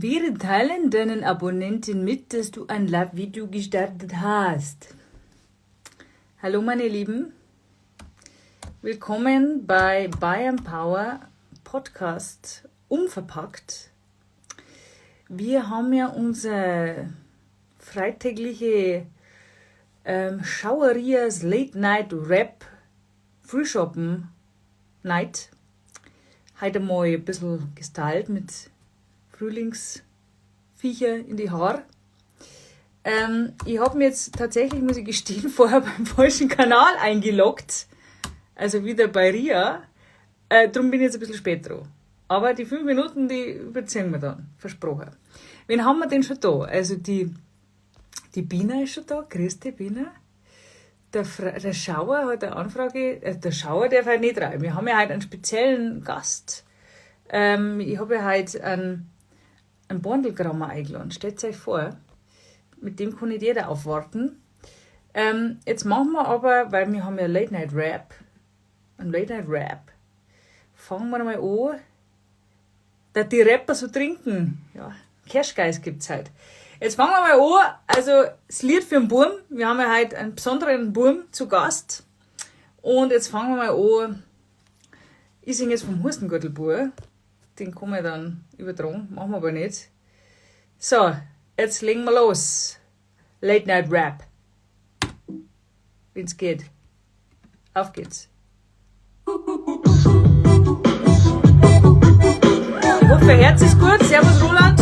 Wir teilen deinen Abonnenten mit, dass du ein Live-Video gestartet hast. Hallo meine Lieben, willkommen bei Bayern Power Podcast Umverpackt. Wir haben ja unsere freitägliche Schauerias Late Night Rap Frühschoppen Night heute mal ein bisschen gestylt mit Frühlingsviecher in die Haare. Ich habe mir jetzt tatsächlich, muss ich gestehen, vorher beim falschen Kanal eingeloggt. Also wieder bei Ria. Drum bin ich jetzt ein bisschen spät dran. Aber die 5 Minuten, die überziehen wir dann. Versprochen. Wen haben wir denn schon da? Also die Bina ist schon da. Grüß dich, Bina. Der Schauer hat eine Anfrage. Der Schauer darf heute nicht rein. Wir haben ja heute einen speziellen Gast. Ich habe ja heute einen Borndelgrammer eingeladen. Stellt euch vor, mit dem kann nicht jeder aufwarten. Jetzt machen wir aber, weil wir haben ja Late Night Rap, ein Late Night Rap, fangen wir mal an, dass die Rapper so trinken. Ja, Kirschgeist gibt's heute. Jetzt fangen wir mal an. Also, das Lied für den Burm. Wir haben ja heute einen besonderen Burm zu Gast. Und jetzt fangen wir mal an. Ich singe jetzt vom Hustengürtelbur. Den kann man dann übertragen. Machen wir aber nicht. So, jetzt legen wir los. Late Night Rap. Wenn's geht. Auf geht's. Ich hoffe, Herz ist gut. Servus, Roland.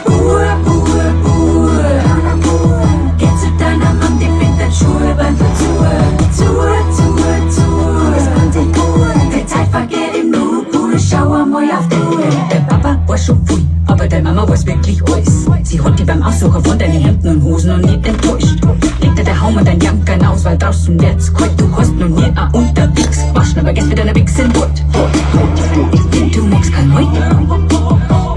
Bua, Bua, Bua. Geh zu deiner Mom, die bindet dein Schuhbandel zu. Zu, zu, zu. Es kommt sich gut. Die Zeit vergeht im Nu. Bua, schau einmal auf die Uhr. Dein Papa weiß schon viel, aber deine Mama weiß wirklich alles. Sie hat dich beim Aussuchen von deinen Hemden und Hosen noch nie enttäuscht. Leg dir der Haum und dein Janker aus, weil draußen wird's kalt. Du hast noch nie auch unterwegs gewaschen, aber gehst mit deiner Wichse in Bord. Du magst kein Heu?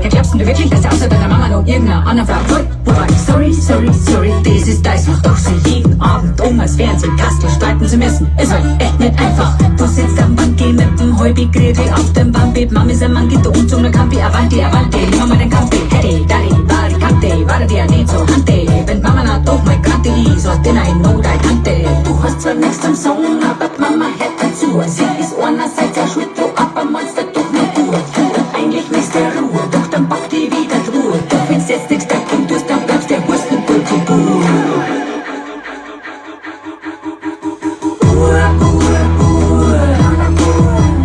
Ja, glaubst denn du wirklich, dass er außer deiner Mama noch irgendeiner anderen Frau gefällt? Wobei, sorry, sorry, sorry, das ist deins. Doch sie jeden Abend um, als wären sie Kastel streiten zu müssen. Ist halt echt nicht einfach. Du sitzt am Bank, mit dem Heubi Gretel auf dem Bambi. Mami ist ein Mann, geht du zum Campi, avanti, avanti, nimm mal den Campi. Hey, daddy, vari, cante, warte dir nicht so hante. Wenn Mama na doch mal grante ist, was denn ein No, dein Tante. Du hast zwar nichts zum Song, aber die Mama hört dazu. Sie ist einerseits ein Schuld, du aber meinst du doch nur gut. Und eigentlich möchtest du Ruhe, doch dann pack die wieder Ruhe. Doch wenn's jetzt nichts dagegen tust, dann bleibst der Hustenbeutel. Bua, Bua, Bua.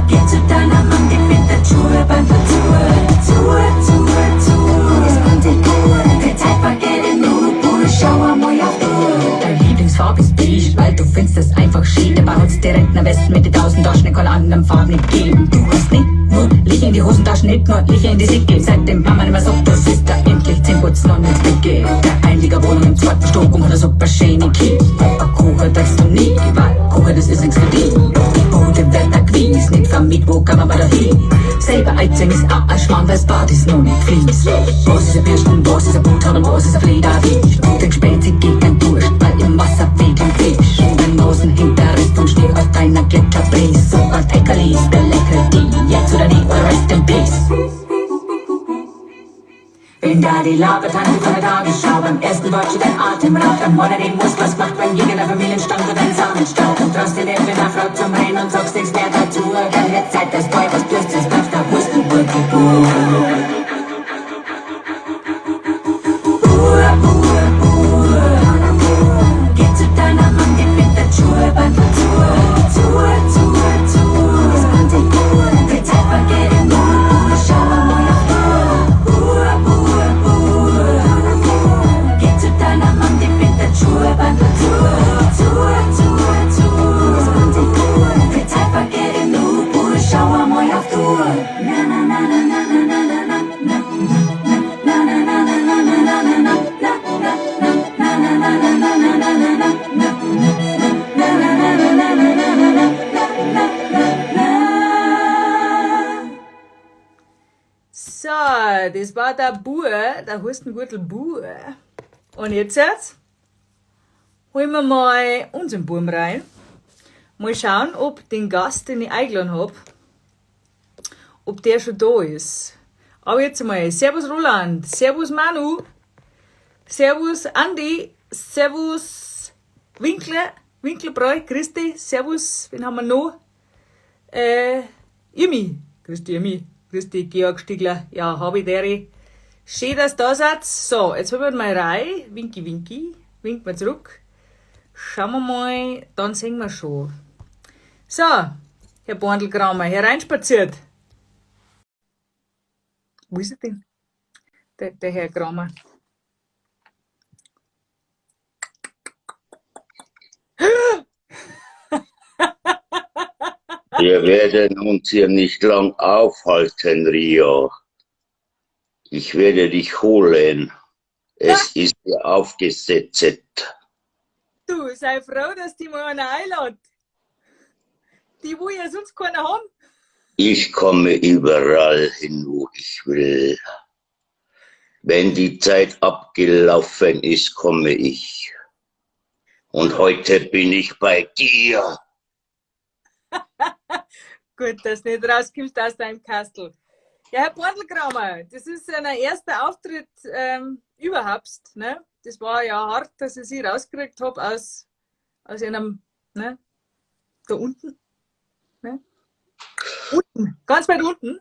Geh zu deiner Mom, die bindet dein Schuhbandel zu. Zu, zu, zu. Es kommt sich gut. Die Zeit vergeht im Nu. Bua, schau einmal auf die Uhr. Deine Lieblingsfarbe ist beige, weil du findest es einfach schön. Dabei hat's die Rentnerwesten mit den tausend Taschen keine anderen Farben nicht gegeben. Du hast nicht nur Licher in die Hosentaschen, nicht nur Licher in die Sicke. Seitdem Mama nicht mehr sagt, das ist da endlich 10 Putzen und ins Bett geht. Der Einliegerwohnung im zweiten Stock und hat eine super schöne Küche. Aber Kuchen trinkst du nie, weil Kuchen, das ist nichts für dich. Die Bude wird da gewiss, nicht vermiet, wo kann man mal da hin? Selber einziehen ist auch ein Schmarrn, weil's Bad ist noch nicht fließt. Was ist ein Birsten, was ist ein Butan und was ist ein Flederfisch? Du denkst spät, sie gegen Durst, weil im Wasser fehlt ein Fisch. Und dein Nasen hängt der Rest vom Schnee aus deiner Gletscherbrise. So als Eckerli ist der lecker die, jetzt oder nie, oder rest in peace. Wenn da die Labertante von der Tagesschau beim ersten Wort steht dein Atem raubt, dann hat er den Muss was gemacht, wenn gegen der Familienstand und ein Samenstaub. Und traust dir nicht mit einer Frau zum Reden und sagst nichts mehr dazu. Dann wird Zeit, dass du was tust, sonst bleibst du Hustenbeutel. Bua, Bua, Bua. Geh zu deiner Mom, die bindet dein Schuhbandel zu. Zu, zu, zu. Es kommt sich gut. Die Zeit vergeht im Nu. Bua, schau einmal auf die Uhr. Bua, Bua, Bua. Geh zu deiner Mom, die bindet dein Schuhbandel zu. Zu, zu, zu. Es kommt sich gut. Die Zeit vergeht im Nu. Bua, schau einmal auf die Uhr. Na, na, na, na, na, na, na, na, na. Das war der Bua, der Hustengürtel Bua. Und jetzt holen wir mal unseren Buam rein. Mal schauen, ob den Gast, den ich eingeladen hab, ob der schon da ist. Aber jetzt mal, Servus Roland, Servus Manu, Servus Andi, Servus Winkler, Winklerbräu, Christi, Servus, wen haben wir noch? Irmi, grüß dich Irmi, grüß dich Georg Stiegler, ja, hab ich dere. Schön, dass ihr da seid. So, jetzt holen wir mal rein, winki winki, winken wir zurück. Schauen wir mal, dann sehen wir schon. So, Herr Borndelkramer, hereinspaziert. Wo ist er denn? Der Herr Kramer. Wir werden uns hier nicht lang aufhalten, Rio. Ich werde dich holen. Es ist dir aufgesetzt. Du, sei froh, dass die mal einer einlädt. Die will ja sonst keiner haben. Ich komme überall hin, wo ich will. Wenn die Zeit abgelaufen ist, komme ich. Und heute bin ich bei dir. Gut, dass du nicht rauskommst aus deinem Kastel. Ja, Herr Borndelkramer, das ist ein erster Auftritt überhaupt. Ne? Das war ja hart, dass ich sie rausgekriegt hab aus einem, ne? Da unten. Ne? Unten, ganz weit unten.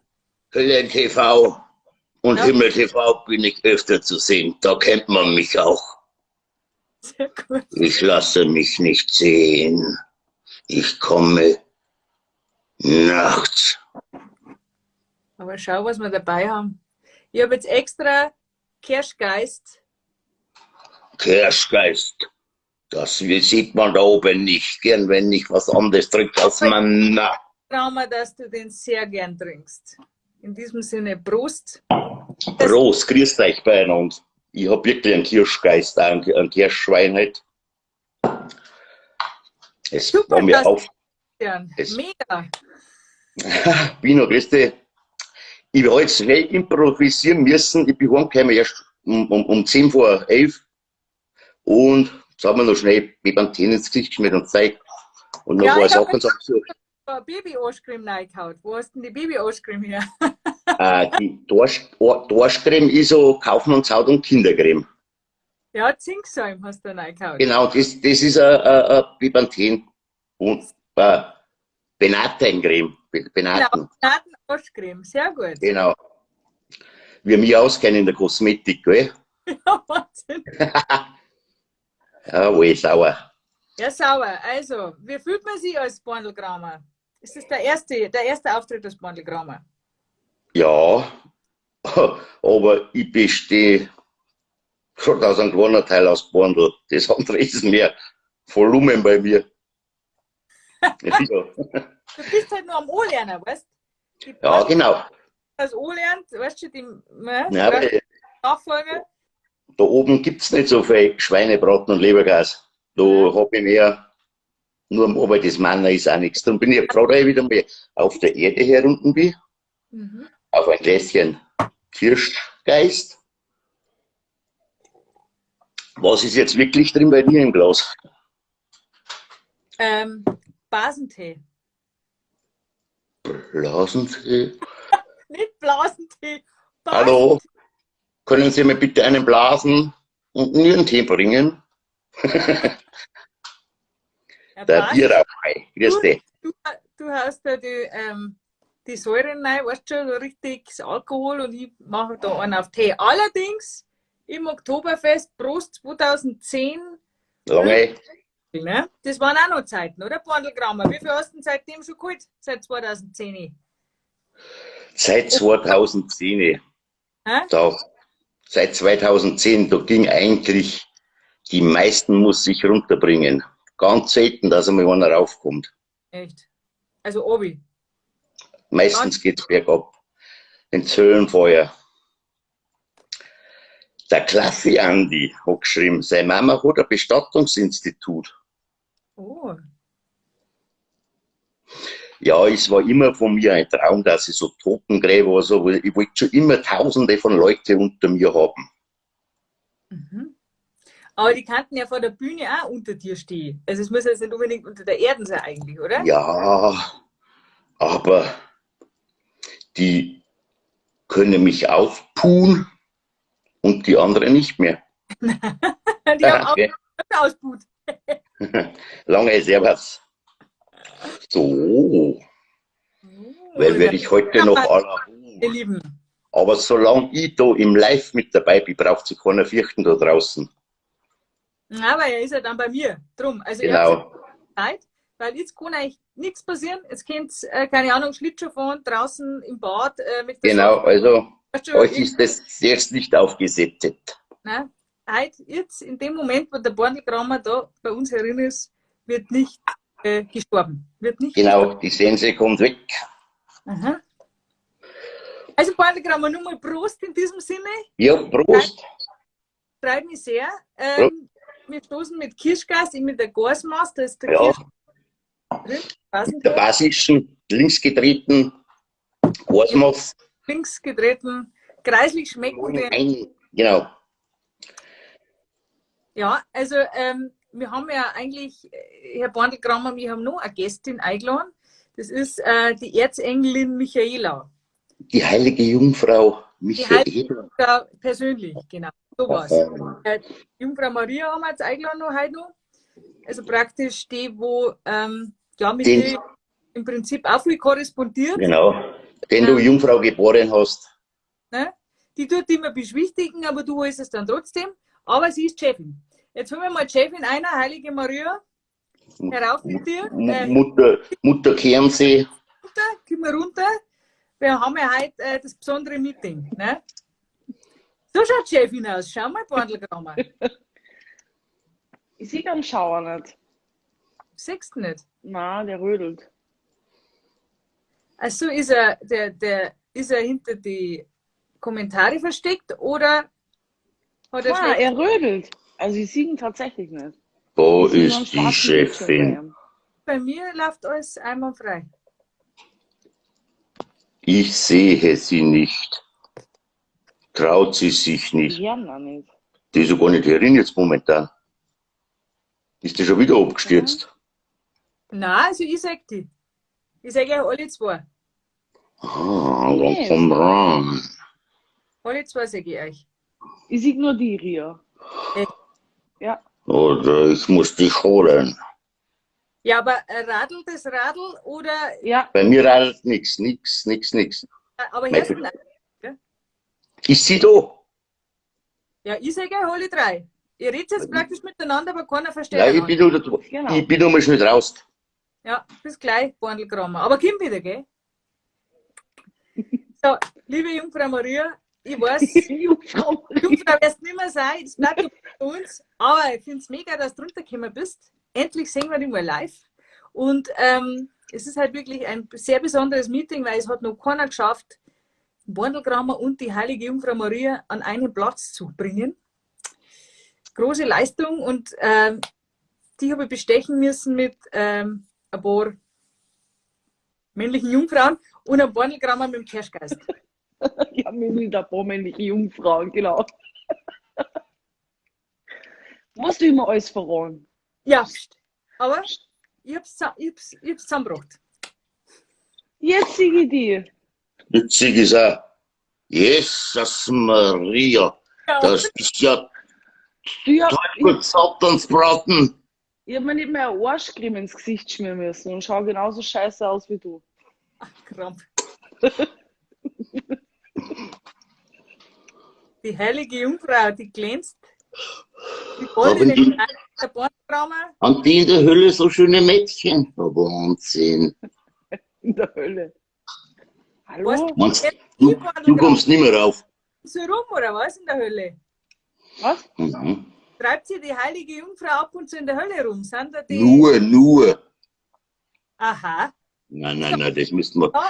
Höllen TV und Ja. Himmel TV bin ich öfter zu sehen. Da kennt man mich auch. Sehr gut. Ich lasse mich nicht sehen. Ich komme nachts. Aber schau, was wir dabei haben. Ich hab jetzt extra Kirschgeist. Kirschgeist. Das sieht man da oben nicht gern, wenn ich was anderes trinke als man. Na. Trauma, dass du den sehr gern trinkst. In diesem Sinne, Prost. Prost, grüßt euch beieinander. Ich hab wirklich einen Kirschgeist, einen Kirschschwein halt. Es Super, war mir dass auf. Gern. Es Mega. Bino, grüß dich. Ich hab jetzt schnell improvisieren müssen. Ich bin heimgekommen erst um 10:50. Und jetzt haben wir noch schnell Bepanthen ins Gesicht geschmiert und Zeug. Und noch Ja, ein paar ich hab Sachen zusammengesucht. Baby-Arschcreme reingehauen. Wo hast denn die Baby-Arschcreme her? Die Dorschcreme ist so Kaufmannshaut und Kindercreme. Ja, Zinksalm hast du reingehauen. Genau, das ist ein Bepanthen und Benatencreme. Benaten. Genau, Benaten-Arschcreme, sehr gut. Genau. Wie wir auskennen in der Kosmetik, gell? Ja, Wahnsinn. Ja, wohl, sauer. Ja, sauer. Also, wie fühlt man sich als Borndelkramer? Ist das der erste Auftritt als Borndelkramer? Ja, aber ich bestehe schon aus einem kleinen Teil aus Borndl. Das andere ist mehr Volumen bei mir. Du bist halt nur am Anlernen, weißt du? Die Ja, Borndl genau. Als Anlernt, weißt du, die, ne? Ja, aber Nachfolger. Da oben gibt's nicht so viel Schweinebraten und Lebergas. Da hab ich mehr nur am Arbeit des Mannes ist auch nichts. Darum bin ich froh, dass ich wieder mal auf der Erde herunten bin. Auf ein Gläschen Kirschgeist. Was ist jetzt wirklich drin bei dir im Glas? Blasentee. Blasentee? Nicht Blasentee. Hallo? Können Sie mir bitte einen Blasen und Nierentee bringen? Ja, Der Blasen. Bierrauchei. Grüß dich. Du hast da die Säuren rein, weißt du schon, so richtig das Alkohol und ich mache da einen auf Tee. Allerdings im Oktoberfest Prost 2010. Lange. Ne? Das waren auch noch Zeiten, oder? Borndelkramer. Wie viel hast du denn seitdem schon geholt? Seit 2010? Seit 2010. Hä? Da, seit 2010, da ging eigentlich, die meisten muss sich runterbringen. Ganz selten, dass einmal einer raufkommt. Echt? Also Obi. Meistens Ganz geht's bergab. Ins Höllenfeuer. Der Klaffi Andi hat geschrieben, seine Mama hat ein Bestattungsinstitut. Oh. Ja, es war immer von mir ein Traum, dass ich so Totengräber oder so, ich wollte schon immer Tausende von Leuten unter mir haben. Mhm. Aber die kannten ja vor der Bühne auch unter dir stehen. Also es muss jetzt nicht unbedingt unter der Erde sein eigentlich, oder? Ja, aber die können mich auspuhen und die anderen nicht mehr. Die haben auch ausput. Lange Servus. So, weil werde ich heute noch aller. Ihr Lieben. Aber solange ich da im Live mit dabei bin, braucht sich keiner fürchten da draußen. Aber er ist ja dann bei mir. Drum. Also genau. Ich hab Zeit, weil jetzt kann eigentlich nichts passieren. Jetzt könnt ihr, keine Ahnung, Schlittschuh fahren, draußen im Bad. Mit der genau, Sonne. Also weißt du, euch ist das erst nicht aufgesetzt. Nein, heute, jetzt, in dem Moment, wo der Borndelkramer da bei uns herin ist, wird nicht gestorben. Wird nicht genau, gestorben. Die Sense kommt weg. Aha. Also Borndelkramer, nur mal Prost in diesem Sinne. Ja, Prost. Freut mich sehr. Prost. Wir stoßen mit Kirschgas, ich mit der Gasmaß, da ist der ja. Kirsch drin. Mit der basischen, links gedrehten Gasmaß. Links gedrehten, kreislich schmeckenden. Genau. Ja, also wir haben ja eigentlich, Herr Borndelkramer, wir haben noch eine Gästin eingeladen. Das ist die Erzengelin Michaela. Die heilige Jungfrau Michaela. Die heilige Jungfrau persönlich, genau. So was. Jungfrau Maria haben wir jetzt eingeladen noch heute noch. Also praktisch die, wo ja, mit den, im Prinzip auch viel korrespondiert. Genau, den du Jungfrau geboren hast. Ne? Die tut immer beschwichtigen, aber du holst es dann trotzdem. Aber sie ist Chefin. Jetzt holen wir mal Chefin einer, Heilige Maria, herauf mit dir. Mutter Kernsee. Runter, komm mal runter. Wir haben ja heute das besondere Meeting. Ne? So schaut Chefin aus. Schau mal, Borndelkramer. Ich sehe den Schauer nicht. Siehst du nicht? Nein, der rödelt. Also ist er, ist er hinter die Kommentare versteckt oder hat er Nein, er rödelt. Also ich sehe ihn tatsächlich nicht. Wo ist die Chefin? Bei mir läuft alles einwandfrei. Ich sehe sie nicht. Traut sie sich nicht. Ja, nicht. Die ist ja gar nicht herin jetzt momentan. Ist die schon wieder abgestürzt? Nein, also ich sag die. Ich sage ja alle zwei. Ah, dann komm ran. Alle zwei sage ich euch. Ich sehe nur die, Ria. Ja. Oder ich muss dich holen. Ja, aber radelt das Radl oder... Ja. Bei mir radelt nichts, nix, nix, nix. Aber hörst du nicht, gell? Ist sie da? Ja, ich sage euch alle drei. Ihr redet jetzt praktisch miteinander, aber keiner versteht. Nein, ich bin nur, genau. Ich bin nur mal schnell raus. Ja, bis gleich, Borndelkramer. Aber komm wieder, gell? So, liebe Jungfrau Maria, ich weiß, Jungfrau, Jungfrau wirst nicht mehr sein, das bleibt bei uns. Aber ich finde es mega, dass du runtergekommen bist. Endlich sehen wir dich mal live. Und es ist halt wirklich ein sehr besonderes Meeting, weil es hat noch keiner geschafft, Borndelkramer und die heilige Jungfrau Maria an einen Platz zu bringen. Große Leistung und die habe ich bestechen müssen mit ein paar männlichen Jungfrauen und einem Borndelkramer mit dem Kirschgeist. Ja, mit ein paar männliche Jungfrauen, genau. Musst du immer alles verraten? Ja, aber ich hab's zusammengebracht. Jetzt sehe ich die. Jetzt sehe ich es auch. Jesus Maria, ja. Das ist ja ja, Satansbraten. Ich hab mir nicht mehr eine Arschcreme ins Gesicht schmieren müssen und schau genauso scheiße aus wie du. Ach, Krampf. Die heilige Jungfrau, die glänzt. Die goldene der Bornbraumer. Und die in der Hölle so schöne Mädchen. Wahnsinn. In der Hölle. Hallo? Meinst, du kommst nicht mehr rauf. So rum, oder was in der Hölle? Was? Mhm. Treibt sie die heilige Jungfrau ab und zu in der Hölle rum? Sind da die... Nur. Aha. Nein, nein, nein, das müssen wir... Ja,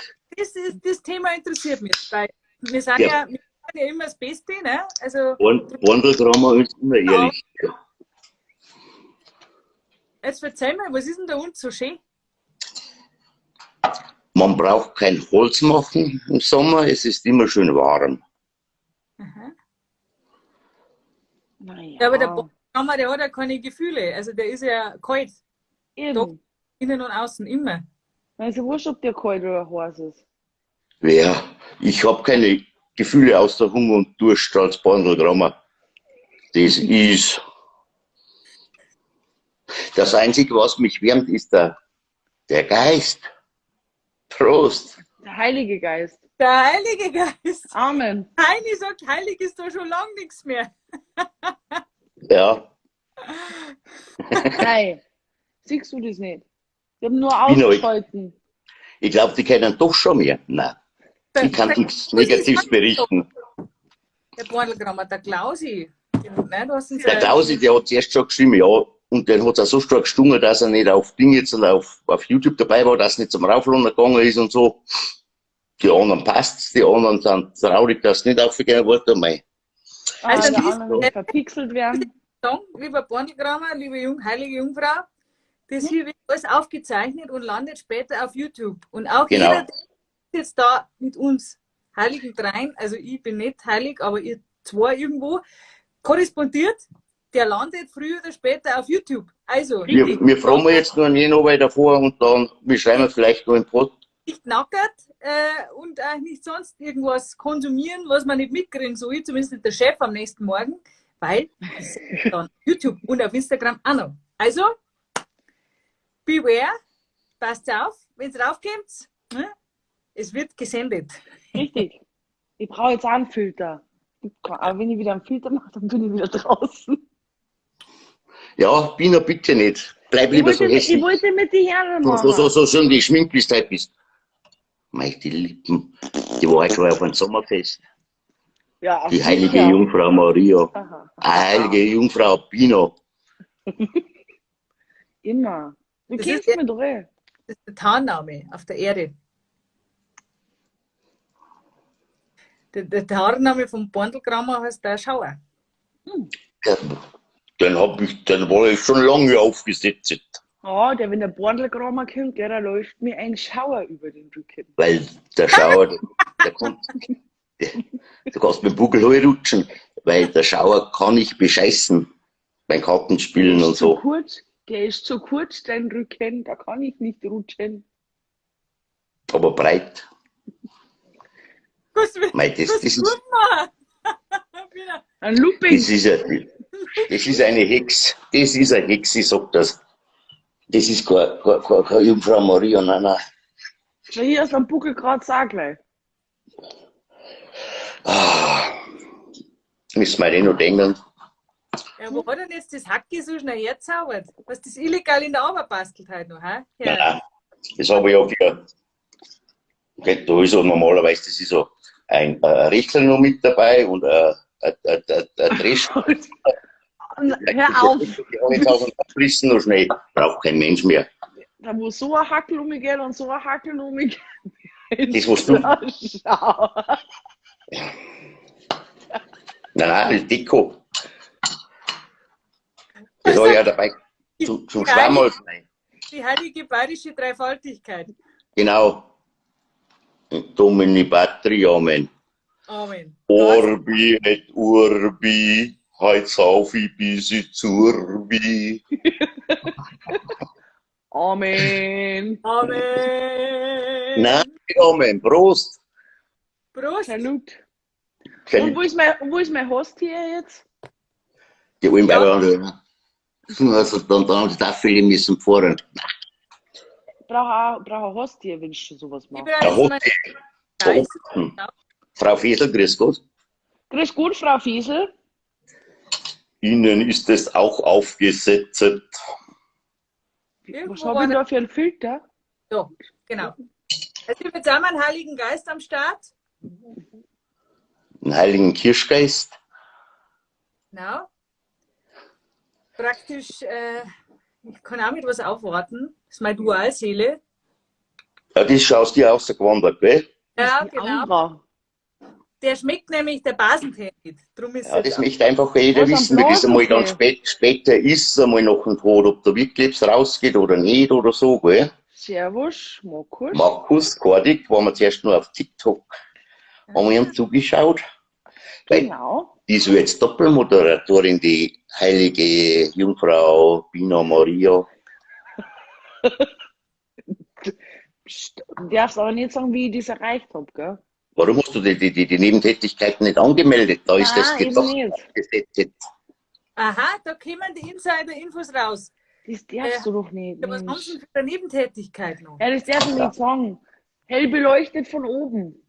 das Thema interessiert mich, weil wir sind ja immer das Beste, ne? Also... Borndelkramer ist immer ehrlich. Ja. Jetzt verzeih mir, was ist denn da unten so schön? Man braucht kein Holz machen im Sommer, es ist immer schön warm. Aha. Naja. Ja, aber der Borndelgrammer, der hat ja keine Gefühle. Also der ist ja kalt. Eben. Innen und außen immer. Mir ist ja wurscht, ob der kalt oder heiß ist. Ja, ich habe keine Gefühle außer Hunger und Durst als Borndelgrammer. Das ist das Einzige, was mich wärmt, ist der Geist. Prost. Der Heilige Geist. Der Heilige Geist. Amen. Heini sagt, heilig ist da schon lange nichts mehr. Ja. Nein. Siehst du das nicht? Die haben nur ausgeschalten. Ich glaube, die kennen doch schon mehr. Nein. Ich kann nichts Negatives berichten. Der Borndelgrammer, der Klausi. Nein, du hast uns Der Klausi, der hat zuerst schon geschrieben, ja, und den hat es auch so stark gestungen, dass er nicht auf Ding jetzt und auf YouTube dabei war, dass er nicht zum Rauflohner gegangen ist und so. Die anderen passt's, die anderen sind traurig, dass sie nicht aufgegangen wurde. Mei. Also, die anderen verpixelt werden. Sagen, lieber Borndelgrammer, liebe heilige Jungfrau, das hier wird alles aufgezeichnet und landet später auf YouTube. Und auch genau. Jeder, der jetzt da mit uns Heiligen dreien, also ich bin nicht heilig, aber ihr zwei irgendwo, korrespondiert, der landet früher oder später auf YouTube. Also, wir fragen jetzt nur noch weiter vor und dann wir schreiben vielleicht noch im Pod. Nicht nackert und auch nicht sonst irgendwas konsumieren, was man nicht mitkriegen soll, zumindest nicht der Chef am nächsten Morgen, weil das ist dann YouTube und auf Instagram auch noch. Also, beware, passt auf, wenn es raufkommt, ne? Es wird gesendet. Richtig. Ich brauche jetzt auch einen Filter. Aber wenn ich wieder einen Filter mache, dann bin ich wieder draußen. Ja, Bina, bitte nicht. Bleib lieber so hässlich. Ich wollte mit die Herren machen. So schön geschminkt, wie du heute bist. Mei, die Lippen. Die war heute schon auf einem Sommerfest. Ja, die heilige sicher. Jungfrau Maria. Aha. Heilige Jungfrau Bina. Immer. Du Das kennst ist mich doch eh. Das ist der Tarnname auf der Erde. Der Tarnname vom Borndelgrammer heißt der Schauer. Hm. Den war ich schon lange aufgesetzt. Oh, der, wenn der Borndelgrammer kommt, gell, da läuft mir ein Schauer über den Rücken. Weil der Schauer, der kommt, du kannst mit dem Buckel rutschen, weil der Schauer kann nicht bescheißen beim Kartenspielen und so. Der ist zu kurz, dein Rücken, da kann ich nicht rutschen. Aber breit. Mei, das ist ein Looping. Das ist eine Hex. Das ist eine Hex, ich sag das. Das ist keine Jungfrau Maria, nein, nein. Ja, hier ist am Buckel gerade sag gleich. Ah, müssen wir eh noch denken. Ja, wo hat denn jetzt das Hacki so schnell herzaubert? Was das illegal in der Arbeit bastelt halt noch, hä? Ja. Nein, nein, das habe ich ja für. Okay, da ist ja normalerweise, das ist so ein Rechner noch mit dabei und ein Dresch. Hör auf! Die habe ich auseinandergerissen noch schnell. Braucht kein Mensch mehr. Da wo so ein Hackel umgeht und so ein Hackel umgeht. Das, was du. Nein, nein, das Deko. Das habe ich ja dabei zum Schwammerl. Die heilige bayerische Dreifaltigkeit. Genau. Domini Patri, Amen. Amen. Orbi et Urbi, heut sauf ich bis ich zurbi. Amen. Amen. Nein, Amen. Prost. Prost. Salut. Und wo ist mein Haustier jetzt? Die alten Weiber, also dann die Tafel müssen fahren. Brauche ein Haustier, wenn ich schon sowas mache. Ein Haustier. Frau Fiesel, grüß Gott. Grüß Gott, Frau Fiesel. Ihnen ist es auch aufgesetzt. Was habe ich da für einen Filter? So, genau. Also wir haben jetzt auch einen Heiligen Geist am Start. Einen Heiligen Kirschgeist. Genau. Praktisch, ich kann auch mit was aufwarten. Das ist meine Dualseele. Ja, das ist aus dir rausgewandert, gell? Ja, genau. Der schmeckt nämlich der Basentee nicht. Drum ist ja, das möchte einfach jeder wissen, wie das einmal dann später ist, einmal nach dem Tod, ob da wirklich rausgeht oder nicht oder so, gell? Servus, Markus. Markus Kordik, waren wir zuerst nur auf TikTok, haben wir ihm zugeschaut. Weil Genau. die ist jetzt Doppelmoderatorin, die heilige Jungfrau Bina Maria. Psst, du darfst aber nicht sagen, wie ich das erreicht habe, gell? Warum hast du die Nebentätigkeiten nicht angemeldet? Da ist das Nein, eben gedacht. nicht. Das Aha, da kommen die Insider-Infos raus. Das darfst du doch nicht. Ja, was haben Mensch. sie denn für eine Nebentätigkeit noch? Ja, das darf ich nicht sagen. Hell beleuchtet von oben.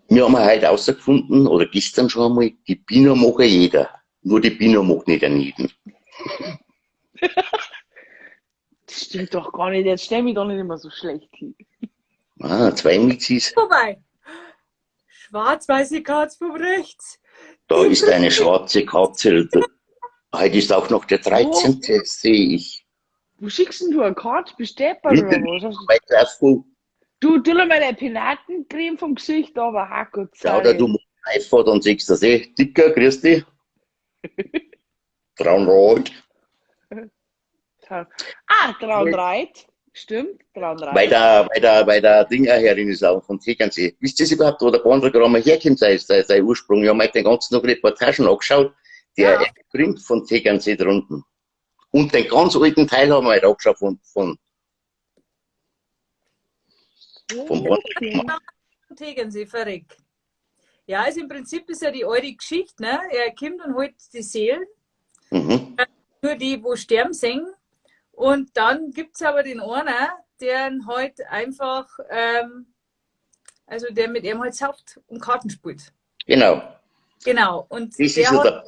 Wir haben heute herausgefunden, oder gestern schon einmal, die Bina mag ja jeder. Nur die Bina mag nicht an jeden. Das stimmt doch gar nicht. Jetzt stell mich doch nicht immer so schlecht hin. Ah, zwei Mizis. Vorbei. Schwarz-weiße Katze vom rechts. Da ist eine schwarze Katze. Heute ist auch noch der 13. sehe ich. Wo schickst denn du eine Karte? Bist du deppert oder was? Weiter auf, Du, tu mir meine Piratencreme vom Gesicht, aber Herrgott Schau da, du machst iPhone, dann siehst du das eh. Dicker, grüß dich. Traunreit. Ah, Traunreit. Stimmt, Traunreit. Weil der Ding auch herin ist, auch von Tegernsee. Wisst ihr überhaupt, wo der Bandler herkommt, sein Ursprung? Ich habe mir den ganzen noch Reportagen angeschaut. Der Ja. bringt von Tegernsee drunten. Und den ganz alten Teil haben wir halt angeschaut vom Bandler. Tegernsee, verreck. Ja, also im Prinzip ist ja die alte Geschichte, ne? Er kommt und holt die Seelen, nur die, wo sterben, singen. Und dann gibt es aber den einen, der halt einfach, also der mit ihm halt sauft und Karten spielt. Genau. Genau. Und Das ist der ja hat,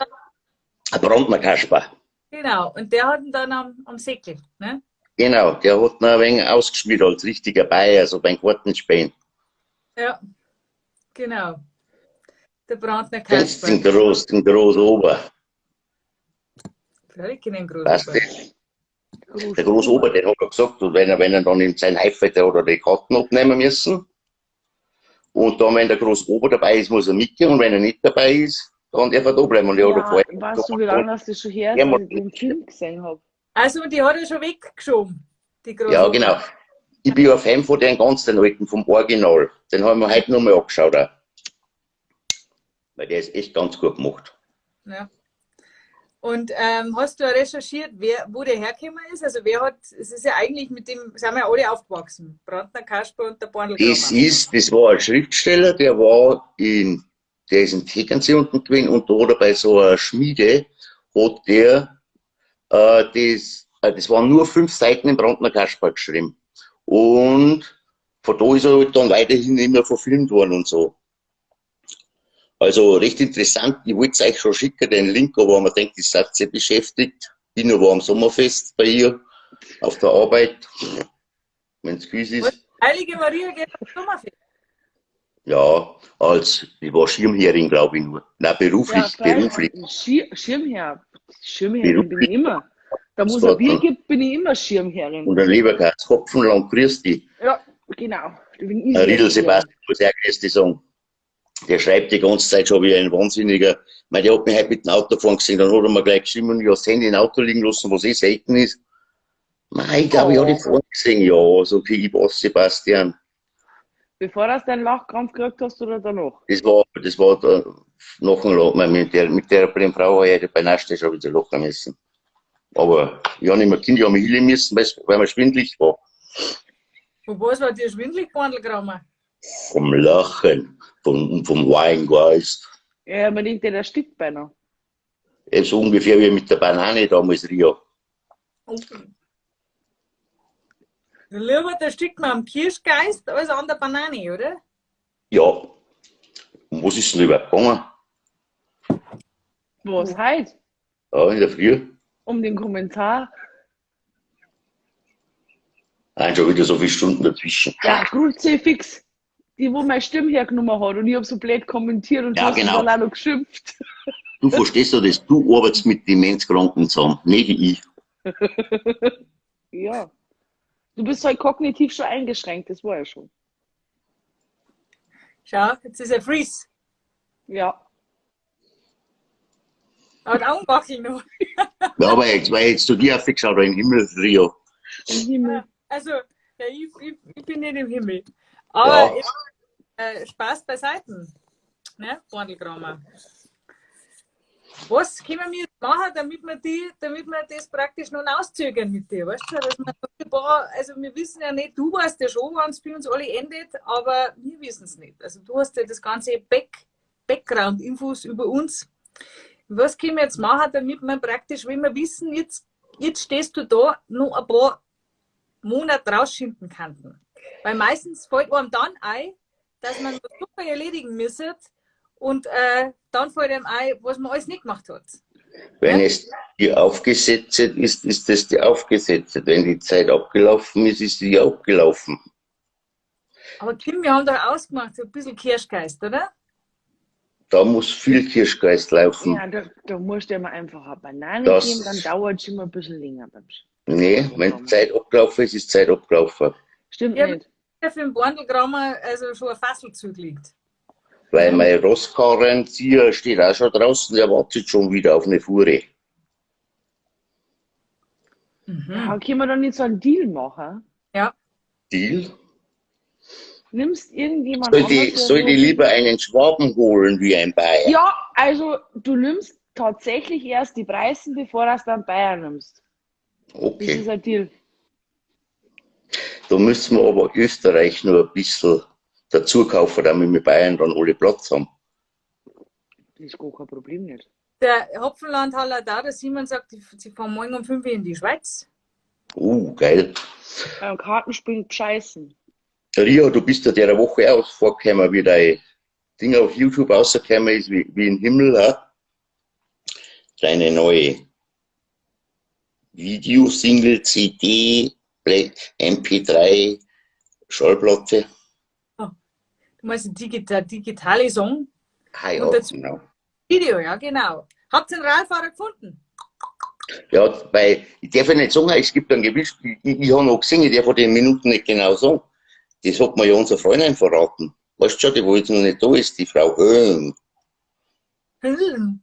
der Brandner Kasper. genau. Und der hat ihn dann am Säckel, ne? Genau, der hat ihn ein wenig ausgespielt als richtiger Bayer, also beim Kartenspielen. Ja, genau. Der Brandner Kennst Kasper. den Groß, den Großober. Freilich kenn ich den Weißt Großober. du? Der Großober, den hat er gesagt, und wenn er dann in sein Heifel, der hat er die Karten abnehmen müssen. Und dann, wenn der Großober dabei ist, muss er mitgehen, und wenn er nicht dabei ist, dann darf er da bleiben. Und er hat Ja, er vorher weißt du, wie lange das schon her ist, Ja, dass ich den Film gesehen habe? Also, und die hat er schon weggeschoben, die Großober. Ja, genau. Ich bin ja Fan von den ganz den alten, vom Original. Den haben wir heute noch mal angeschaut. Auch. Weil der ist echt ganz gut gemacht. Ja. Und hast du recherchiert, wo der hergekommen ist? Also wer hat, es ist ja eigentlich mit dem, sind wir ja alle aufgewachsen. Brandner Kasper und der Bornl Das war ein Schriftsteller, der ist in Tegernsee unten gewesen und da hat er bei so einer Schmiede, hat der, das waren nur 5 Seiten im Brandner Kasper geschrieben. Und von da ist er halt dann weiterhin immer verfilmt worden und so. Also recht interessant, ich wollte es euch schon schicken, den Link, aber man denkt, ich seid sehr beschäftigt. Ich war am Sommerfest bei ihr, auf der Arbeit, wenn's küss ist. Heilige Maria geht am Sommerfest. Ja, ich war Schirmherrin, glaube ich nur. Nein, beruflich, Ja, beruflich. Schirmherr. Schirmherrin bin ich immer. Da wo es ein Bier gibt, bin ich immer Schirmherrin. Und ein Leberkäse, Hopfenland, grüß dich. Ja, genau. Da bin ich Riedl sehr Sebastian muss auch grüß dich sagen. Der schreibt die ganze Zeit schon wie ein Wahnsinniger. Ich meine, der hat mich heute mit dem Auto fahren gesehen, dann hat er mir gleich geschrieben und ich habe das Handy im Auto liegen lassen, was eh selten ist. Nein, ich glaube, ich habe Oh. die vorhin gesehen. Ja, so okay, ich weiß, Sebastian. Bevor du deinen Lachkrampf gekriegt hast oder danach? Das war da, noch ein Loch. Mit der Frau habe ich bei Naschtisch schon wieder lachen müssen. Aber ich habe nicht mehr Kind, ich habe mich hinlegen müssen, weil mir schwindelig war. Und was war dir schwindelig, Bornl-Kramer? Vom Lachen, vom Weingeist. Ja, man denkt, der erstickt beinahe. So ungefähr wie mit der Banane damals, Ria. Okay. Lieber, da stickt man am Kirschgeist als an der Banane, oder? Ja. Um was ist denn überhaupt gegangen? Was heute? Ja, in der Früh. Um den Kommentar. Nein, schon wieder so viele Stunden dazwischen. Ja, Kruzifix. Die, wo meine Stimme hergenommen hat und ich hab so blöd kommentiert und Ja, du hast genau. dann auch noch geschimpft. Du verstehst doch das, du arbeitest mit Demenzkranken zusammen, nicht ich. Ja. Du bist halt kognitiv schon eingeschränkt, das war ja schon. Schau, jetzt ist er Freeze. Ja. Aber die Augen wackeln noch. Ja, aber jetzt, weil jetzt zu dir aufgeschaut habe, im Himmel, Rio. Im Himmel. Also, ja, ich bin nicht im Himmel. Aber Ja. Spaß beiseite, ne, Borndelkramer. Was können wir jetzt machen, damit wir das praktisch noch auszögern mit dir? Weißt du, dass wir noch ein paar, also wir wissen ja nicht, du weißt ja schon, wann es für uns alle endet, aber wir wissen es nicht. Also du hast ja das ganze Background-Infos über uns. Was können wir jetzt machen, damit wir praktisch, wenn wir wissen, jetzt stehst du da, noch ein paar Monate rausschinden kannten. Weil meistens fällt einem dann ein, dass man was super erledigen müsste und dann fällt einem ein, was man alles nicht gemacht hat. Wenn Ja. es die aufgesetzt ist, ist es die aufgesetzt. Wenn die Zeit abgelaufen ist, ist sie abgelaufen. Aber Kim, wir haben doch ausgemacht, so ein bisschen Kirschgeist, oder? Da muss viel Kirschgeist laufen. Ja, da musst du ja mal einfach eine Banane geben, dann dauert es immer ein bisschen länger beim Nee, wenn Zeit abgelaufen ist, ist Zeit abgelaufen. Stimmt Ja, nicht. Für den Borndelkramer also schon ein Fassel zugelegt. Weil mein Rosskarrenzieher steht auch schon draußen, der wartet schon wieder auf eine Fuhre. Mhm. Ja, können wir doch nicht so einen Deal machen? Ja. Deal? Nimmst irgendjemand Soll anders, die lieber einen Schwaben holen wie ein Bayer? Ja, also du nimmst tatsächlich erst die Preise, bevor du es dann Bayern nimmst. Okay. Das ist ein Deal. Da müssen wir aber Österreich nur ein bisschen dazu kaufen, damit wir Bayern dann alle Platz haben. Das ist gar kein Problem nicht. Der Hopfenlandhaller da, der Simon sagt, sie fahren morgen um 5 Uhr in die Schweiz. Geil. Beim Kartenspiel scheißen. Ria, du bist ja der Woche auch vorgekommen, wie dein Ding auf YouTube rausgekommen ist, wie im Himmel. Ha? Deine neue Video-Single, CD, MP3, Schallplatte. Oh, du meinst ein digitale Song? Ah, ja, Und dazu genau. Video, ja, genau. Habt ihr einen Radfahrer gefunden? Ja, weil ich darf ja nicht sagen, es gibt ein Gewinnspiel. Ich habe noch gesehen, ich darf von den Minuten nicht genau sagen. Das hat mir ja unsere Freundin verraten. Weißt du schon, die, wo jetzt noch nicht da ist, die Frau Höhm. Höhm.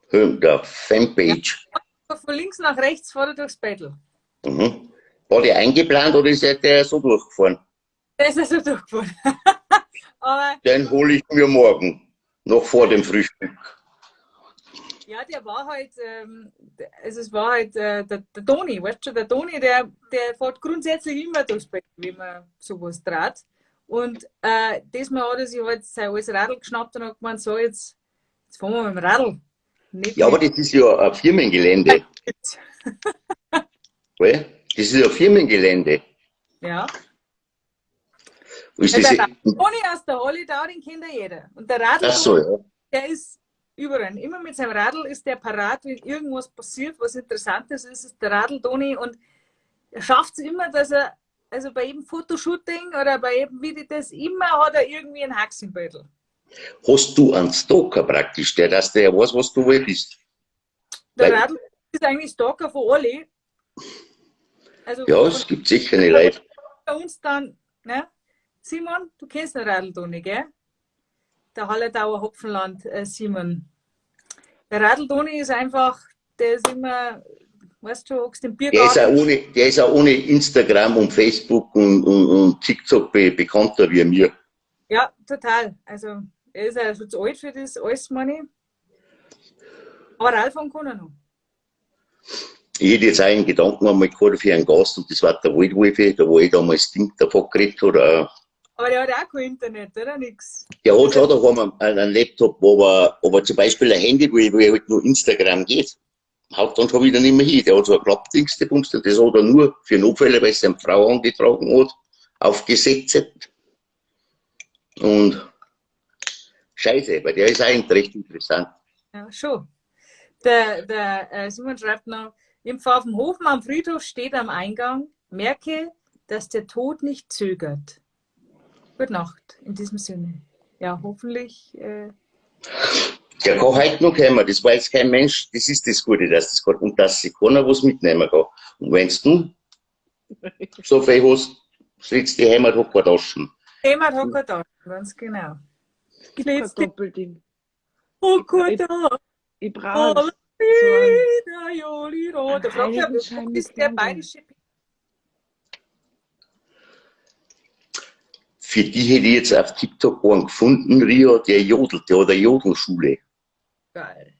Höhm, der Fanpage. Ja, von links nach rechts fährt er durchs Battle. Mhm. War der eingeplant oder ist der so durchgefahren? Der ist ja so durchgefahren. Aber den hole ich mir morgen, noch vor dem Frühstück. Ja, der war halt, also es war halt der Toni, weißt du, der Toni, der fährt grundsätzlich immer durchs Bett, wenn man sowas dreht. Und diesmal hat er sich halt sein altes Radl geschnappt und hat gemeint, so, jetzt fahren wir mit dem Radl. Nicht ja, aber das ist ja ein Firmengelände. Weil? Das ist ja Firmengelände. Ja. Ist ja, das der Toni aus der Halle da, den kennt ja jeder. Und der Radl, Ach so, ja. Der ist überall. Immer mit seinem Radl ist der parat, wenn irgendwas passiert, was Interessantes ist, ist der Radl Toni und er schafft es immer, dass er, also bei jedem Fotoshooting oder bei jedem Video, das immer hat er irgendwie einen Hax im Beutel. Hast du einen Stalker praktisch, der, dass der weiß, was du wohl bist? Der Radl ist eigentlich Stalker von alle. Also ja, es gibt sicher eine Leute. Bei uns dann, ne? Simon, du kennst den Radl Toni, gell? Der Hallertauer Hopfenland, Simon. Der Radl Toni ist einfach, der ist immer, weißt du, hockst im Biergarten. Der ist auch ohne Instagram und Facebook und TikTok bekannter wie mir. Ja, total. Also, er ist ja schon zu alt für das alles, meine ich. Aber Radfahren kann er noch. Ich hätte jetzt auch einen Gedanken einmal gehabt für einen Gast und das war der Waldwolfi, da wo ich damals Ding davon geredet habe. Aber der hat auch kein Internet, oder? Nix. Der hat schon daheim einen Laptop, aber zum Beispiel ein Handy, wo halt nur Instagram geht, haut dann schon wieder nicht mehr hin. Der hat so ein Klappdings, der Bums, das hat er nur für Notfälle, weil es seine Frau angetragen hat, aufgesetzt. Und scheiße, weil der ist auch recht interessant. Ja, schon. Der Simon schreibt noch, im Pfaffenhofen am Friedhof steht am Eingang, merke, dass der Tod nicht zögert. Gute Nacht, in diesem Sinne. Ja, hoffentlich. Der kann heute noch kommen, das war jetzt kein Mensch, das ist das Gute, dass das kann, und dass sich keiner was mitnehmen kann. Und wenn du so viel hast, sitzt die Heimat hat keine Taschen. Heimat hat keine Taschen, ganz genau. Es gibt kein Doppelding. Oh Gott, ich brauche Da fragt er, ist der bayerische. Für die hätte ich jetzt auf TikTok einen gefunden, Rio, der jodelt, der hat eine Jodelschule. Geil.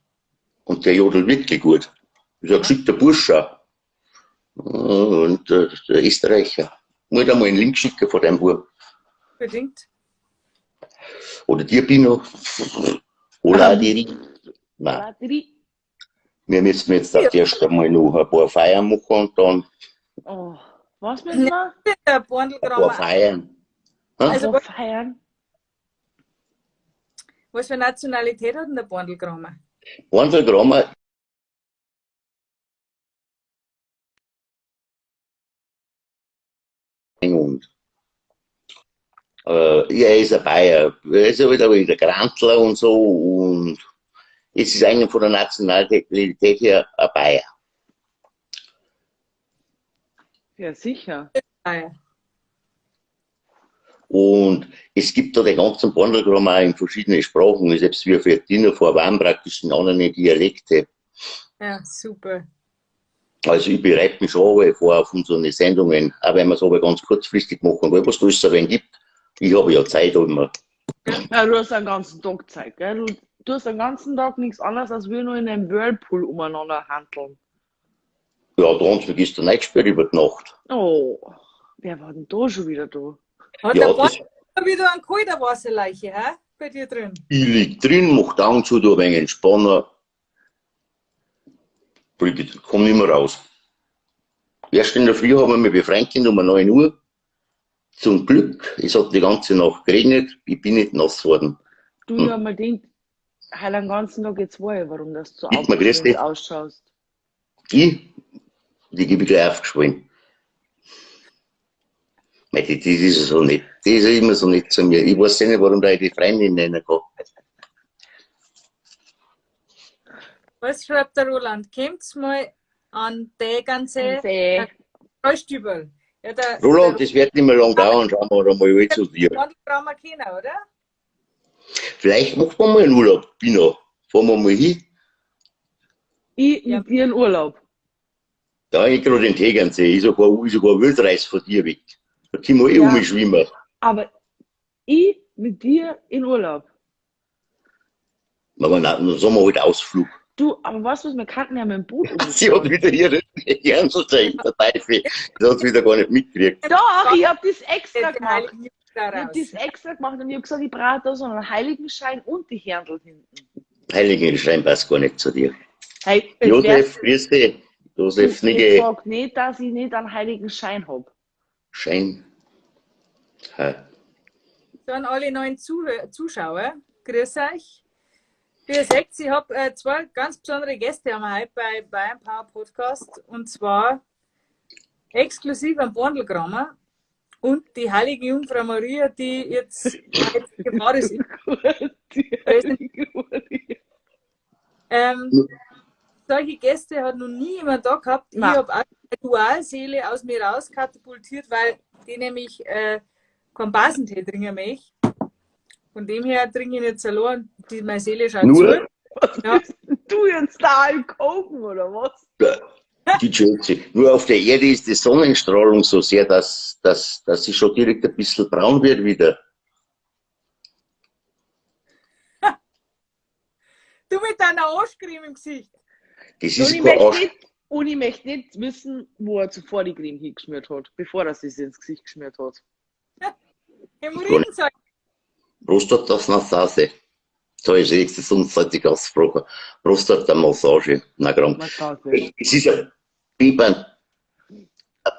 Und der jodelt wirklich gut. Ist ein geschickter Bursche. Und der Österreicher. Muss ich da mal einen Link schicken von deinem Bub. Unbedingt. Oder dir, Pino. Oder die. Nein. Wir müssen jetzt auch erst einmal noch ein paar Feiern machen und dann. Oh, was müssen wir? Der Ein paar Feiern. Also, was feiern? Was für Nationalität hat denn der Borndelkramer? Borndelkramer und ja, er ist ein Bayer. Er ist ja wieder der Grantler und so und es ist eigentlich von der Nationalität her ein Bayer. Ja, sicher. Bayer. Und es gibt da den ganzen Borndelkramer auch in verschiedenen Sprachen, selbst wie für Diener vor waren praktisch in anderen Dialekte. Ja, super. Also ich bereite mich schon alle vor auf unsere Sendungen, auch wenn wir es aber ganz kurzfristig machen, weil was es da gibt. Ich habe ja Zeit immer. Ja, du hast den ganzen Tag Zeit, gell? Du hast den ganzen Tag nichts anderes, als wir nur in einem Whirlpool umeinander handeln. Ja, da haben sie mich gestern eingesperrt über die Nacht. Oh, wer war denn da schon wieder da? Hat ja, der Born wieder einen kalter Wasserleiche, hä? Bei dir drin? Ich lieg drin, mach die Augen zu, da ein wenig entspannen. Ich komm nicht mehr raus. Erst in der Früh haben wir mich befreit um 9 Uhr. Zum Glück, es hat die ganze Nacht geregnet, ich bin nicht nass geworden. Du, ich hab mir gedacht, heute den ganzen Tag jetzt weiß ich, warum das so aufgeschwemmt ausschaust. Ich? Die gebe ich gleich aufgeschwollen. Das ist so nett. Das ist immer so nett zu mir. Ich weiß ja nicht, warum da ich die Freundin nennen kann. Was schreibt der Roland? Kommt's mal an die ganze Stübel. Ja, Roland, das wird nicht mehr lang dauern. Schauen wir da mal zu dir. Brauchen wir keinen, oder? Vielleicht machen wir mal einen Urlaub, Pino. Fahren wir mal hin. Ich mit dir in Urlaub. Ja, ich gerade den Tegernsee. Ich sogar Wildreis von dir weg. Da können wir eh ja, umschwimmen. Aber ich mit dir in Urlaub. Aber nein, dann sagen wir halt Ausflug. Du, aber weißt du was, wir kannten ja mit dem Boot umfahren. Sie hat wieder ihre Ernstenzeichen dabei. Das hat sie wieder gar nicht mitgekriegt. Doch, ich hab das extra gemacht. Ich hab das extra gemacht und ich hab gesagt, ich brauche da so einen Heiligenschein und die Händel hinten. Heiligenschein passt gar nicht zu dir. Hey, Josef, grüß dich. Josef, ich sag nicht, dass ich nicht einen Heiligenschein hab. Schein. Ha. So an alle neuen Zuschauer, grüß euch. Wie ihr seht, ich habe zwei ganz besondere Gäste haben wir heute bei Bayern Power Podcast, und zwar exklusiv am Borndelkramer und die heilige Jungfrau Maria, die jetzt gefahren ist. Solche Gäste hat noch nie jemand da gehabt. Ich habe auch eine Dualseele aus mir raus katapultiert, weil die nämlich keinen Basentee trinken möchte. Von dem her trinke ich nicht allein. Die, meine Seele schaut nur zu. Was ja. Bist du jetzt da im Kochen, oder was? Die Chelsea. Nur auf der Erde ist die Sonnenstrahlung so sehr, dass sie schon direkt ein bisschen braun wird wieder. Du mit deiner Arschcreme im Gesicht. Das ist kein Arsch. Und ich möchte nicht wissen, wo er zuvor die Creme hingeschmiert hat, bevor er sie ins Gesicht geschmiert hat. Hämorrhoiden. Prostata-Massage. Da ist jetzt sonst ausgesprochen. Prostata-Massage. Na, krank. Es ist eine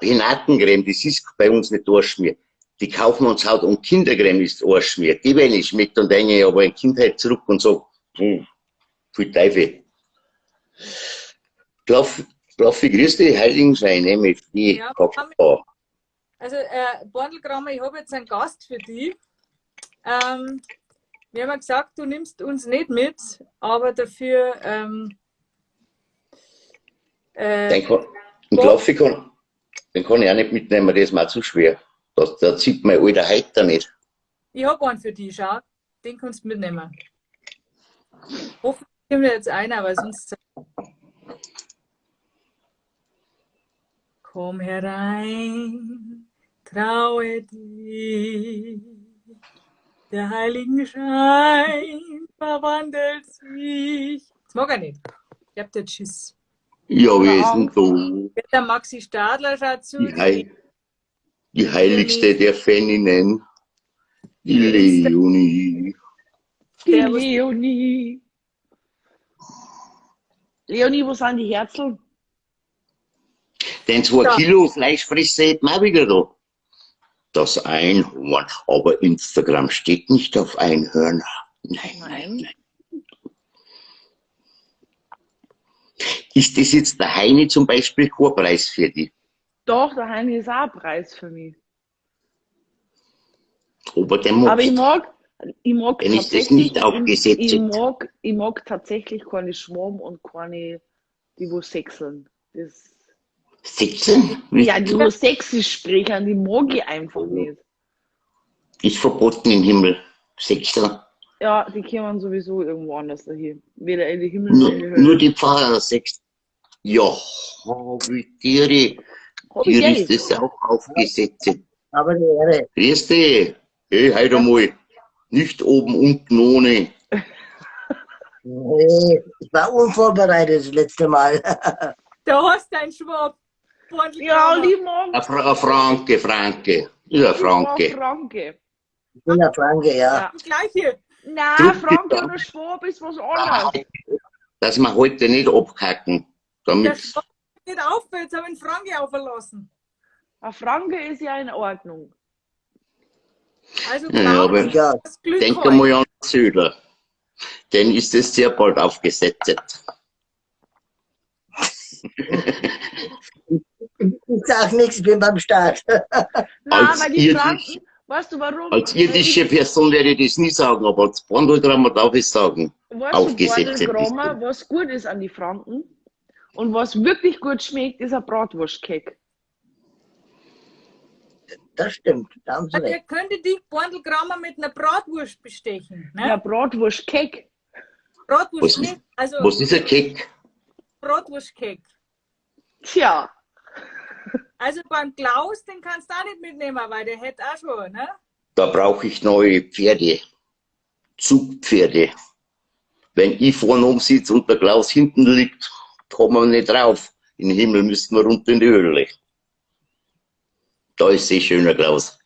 Penatencreme, das ist bei uns nicht Arschschmier. Die kaufen uns halt und Kindercreme ist Arschschmier. Die, wenn ich schmeckt, und denke ich aber in Kindheit zurück und sage, viel Teufel. Klaffi, grüß dich, Heiligenschein, MFD, ja, KK. Also, Borndelkramer, ich habe jetzt einen Gast für dich. Wir haben ja gesagt, du nimmst uns nicht mit, aber dafür. Den kann ich auch nicht mitnehmen, der ist mir auch zu schwer. Da zieht mein alter Heiter nicht. Ich habe einen für dich, schau. Den kannst du mitnehmen. Hoffentlich kommt jetzt einer, weil sonst. Komm herein, traue dich. Der Heiligenschein verwandelt sich. Das mag er nicht. Ich hab den Schiss. Ja, wer ist denn da? Der Maxi Stadler schaut zu. Die heiligste der Feninnen. Die Leonie. Die Leonie. Leonie, wo sind die Herzeln? Denn 2 Kilo Fleischfresser hätten wir auch wieder da. Das Einhorn. Aber Instagram steht nicht auf Einhörner. Nein, nein, nein. Ist das jetzt der Heini zum Beispiel kein Preis für dich? Doch, der Heini ist auch ein Preis für mich. Aber den magst. Aber ich mag Wenn ich das nicht aufgesetzt ich mag tatsächlich keine Schwamm und keine, die wo sechseln. Das Sechseln? Ja, die wo sächsisch sprechen, die mag ich einfach nicht. Ist verboten im Himmel. Sechseln. Ja, die kommen sowieso irgendwo anders dahin. Weder in die Himmel noch in die Hölle. Nur die Pfarrer sechseln. Ja, wie Tiere. Hier ist das auch aufgesetzt. Aber die Ehre. Grüß dich. Hey, heute einmal. Nicht oben, unten, ohne. Nee, ich war unvorbereitet das letzte Mal. Da hast du einen Schwab. Ja, lieb morgen. Franke, Franke. Ja, Franke. Franke. Ich bin der Franke, ja. Das Gleiche. Nein, Franke oder Schwab ist was anderes. Dass wir heute nicht abkacken. Damit der Schwab nicht auf, jetzt habe ich einen Franke aufgelassen. Ein Franke ist ja in Ordnung. Also ja, aber das Glück denk einmal an Söder. Denn ist es sehr bald aufgesetzt. Ich sag nichts, ich bin beim Start. Nein, weil die Franken, weißt du warum? Als irdische Person werde ich das nie sagen, aber als Bandelgrammer darf ich sagen. Weißt aufgesetzt du, Bandelgrammer, was gut ist an die Franken und was wirklich gut schmeckt, ist ein Bratwurstcake. Das stimmt, da haben Sie also recht. Ihr könntet die Bandelgrammer mit einer Bratwurst bestechen. Ne? Ja, Bratwurstcake. Bratwurst, nicht. Also, was ist ein Cake? Bratwurstcake. Tja. Also beim Klaus, den kannst du auch nicht mitnehmen, weil der hätte auch schon, ne? Da brauche ich neue Pferde. Zugpferde. Wenn ich vorne oben sitze und der Klaus hinten liegt, kommen wir nicht drauf. In den Himmel müssen wir runter in die Höhle. Da ist eh schöner Klaus.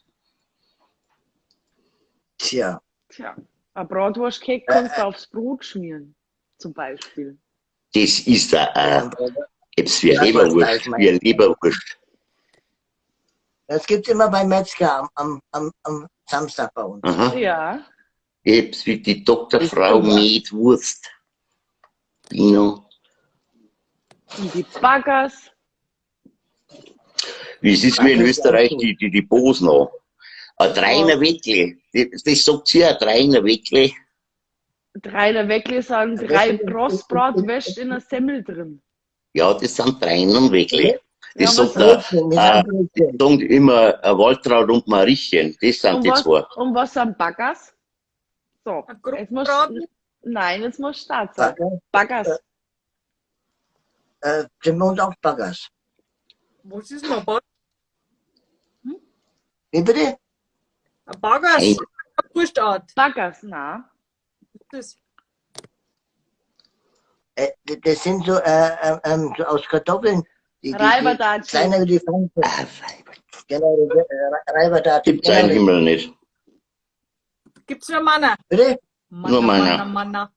Tja. Tja. Ein Bratwurstcake kannst du aufs Brot schmieren, zum Beispiel. Das ist ein wie Leberwurst, wie eine Leberwurst. Das gibt es immer beim Metzger am Samstag bei uns. Aha. Ja. Eb's wie die Doktorfrau Metwurst. Genau. Und die Baggers. Wie es ist wie in Österreich, die Bosner. Ein Dreiner Weckli. Das sagt sie, ein Dreiner Weckli. Dreiner Weckli sind 3 Rostbratwürste in einer Semmel drin. Ja, das sind Dreiner Weckli. Das Ja, sagt das sagen immer Waltraud und Mariechen. Das sind Und die was, zwei. und was sind Baggers? So, jetzt musst, nein, jetzt muss Start sein. Baggers. Sind wir uns auch Baggers. Was ist denn ein Bagger? Hm? Wie bitte? Ein Baggers? Hey. Eine Wurstart. Baggers, na. Das, das sind so, so aus Kartoffeln. Die Reiberdatschen. Kleiner wie die Franken. Ah, Genau, Reiberdatschen. Gibt's einen Himmel nicht. Gibt's nur Manna? Bitte? Nur Manna. Manna,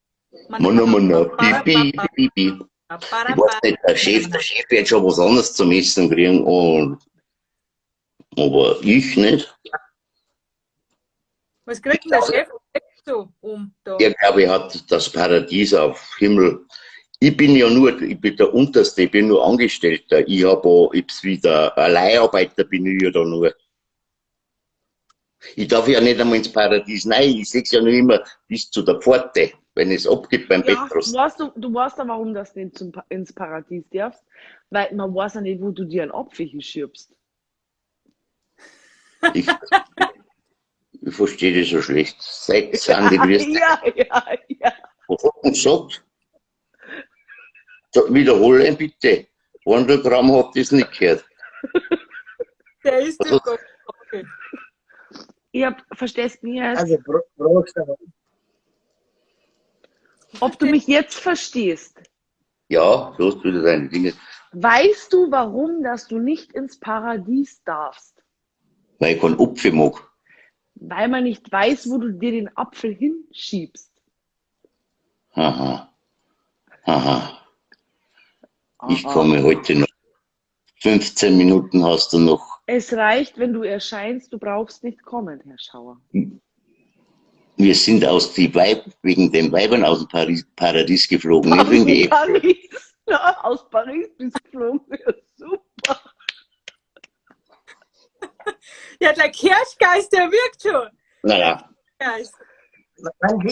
Manna, Manna. Pipi, pipi, pipi. Ich weiß nicht, der Chef wird schon was anderes zum Essen kriegen, und, aber ich nicht. Was kriegt denn der Chef so um da? Der, glaube ich, hat das Paradies auf Himmel. Ich bin ja nur, ich bin der Unterste, ich bin nur Angestellter. Ich habe auch, ich bin's wieder, ein Leiharbeiter bin ich ja da nur. Ich darf ja nicht einmal ins Paradies rein, ich sehe es ja nur immer bis zu der Pforte, wenn es abgibt beim Ja, Petrus. du weißt ja, warum das nicht ins Paradies darfst, weil man weiß ja nicht, wo du dir einen Apfel hinschiebst. Ich verstehe das so schlecht. Seit sind die grüß dich. Ja, ja, ja. Was hat denn gesagt? So, wiederhole ihn bitte. Wandelgramm hat das nicht gehört. Der ist Also- doch Gott. Okay. Ich hab, verstehst du mich jetzt? Also, Prost. Ob du mich jetzt verstehst? Ja, du hast wieder deine Dinge. Weißt du, warum, dass du nicht ins Paradies darfst? Weil ich keinen Apfel mag. Weil man nicht weiß, wo du dir den Apfel hinschiebst. Aha. Aha. Ich komme heute noch. 15 Minuten hast du noch. Es reicht, wenn du erscheinst, du brauchst nicht kommen, Herr Schauer. Wir sind aus die Weib, wegen den Weibern aus dem Paradies geflogen, nicht wegen die Äpfel. Paris. Ja, aus Paris bist du geflogen. Ja, super. Ja, der Kirschgeist, der wirkt schon. Naja, Geist.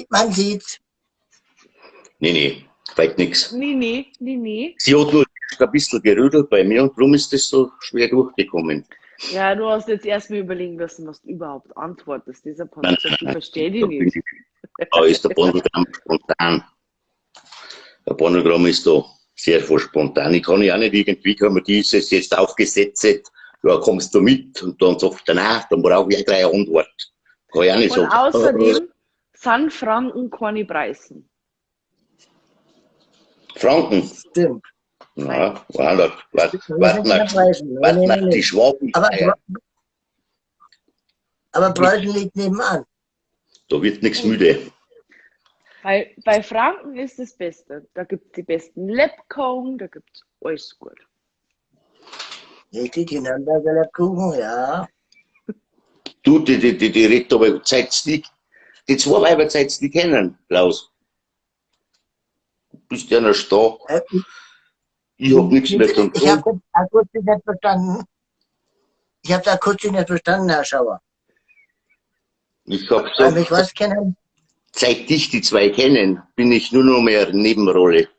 Man sieht's. nee, weit nix. Nee, nee, nee, nee. Sie hat nur ein bisschen gerödelt bei mir und darum ist das so schwer durchgekommen. Ja, du hast jetzt erstmal überlegen müssen, was du überhaupt antwortest. Dieser Nein, Podcast, ich verstehe Da dich bin nicht. ich, da ist der Bondelgramm spontan. Der Bondelgramm ist da sehr spontan. Ich kann ja auch nicht irgendwie, kann man dieses jetzt aufgesetzt, ja, kommst du mit? Und dann sagt er, nein, dann brauche ich auch gleich eine Antwort. Kann ich auch nicht Und sagen. außerdem sind Franken keine Preisen. Franken. Stimmt. Na, warte, warte, Das sind warte keine mal, Preise. Nee, warte nee, mal, nee, die nee. Schwaben, Aber Preußen liegt nebenan. da wird nichts müde. Bei Franken ist das Beste. Da gibt es die besten Lebkuchen, da gibt es alles gut. Richtig, die Nürnberger Lebkuchen, ja. Du, die redet aber seid's nicht, die zwei Weiber seid's nicht kennen, Klaus. Du bist ja noch da. Ich hab nichts mehr zum Ich tun. habe akustisch nicht verstanden. Ich habe akustisch nicht verstanden, Herr Schauer. Ich hab Weil mich gesagt, was kennen? seit dich die zwei kennen, bin ich nur noch mehr Nebenrolle.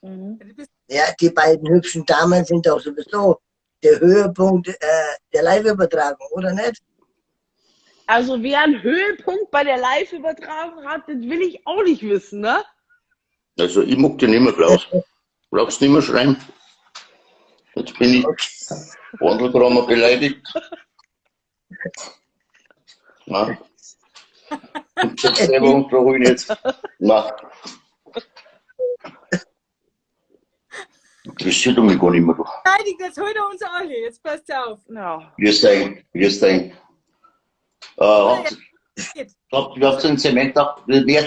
Mhm. Du bist Ja, die beiden hübschen Damen sind doch sowieso der Höhepunkt der Live-Übertragung, oder nicht? Also wer einen Höhepunkt bei der Live-Übertragung hat, das will ich auch nicht wissen, ne? Also ich mag dich nicht mehr, Klaus. Brauchst nicht mehr schreien. Jetzt bin ich Wandelgrammer beleidigt. Na. Und jetzt selber unterholen jetzt. Na. Interessiert mich gar nicht mehr. Du. beleidigt, jetzt holt er uns alle. Jetzt passt auf. Ja. Grüß dich, grüß dich. Habt ihr den Zement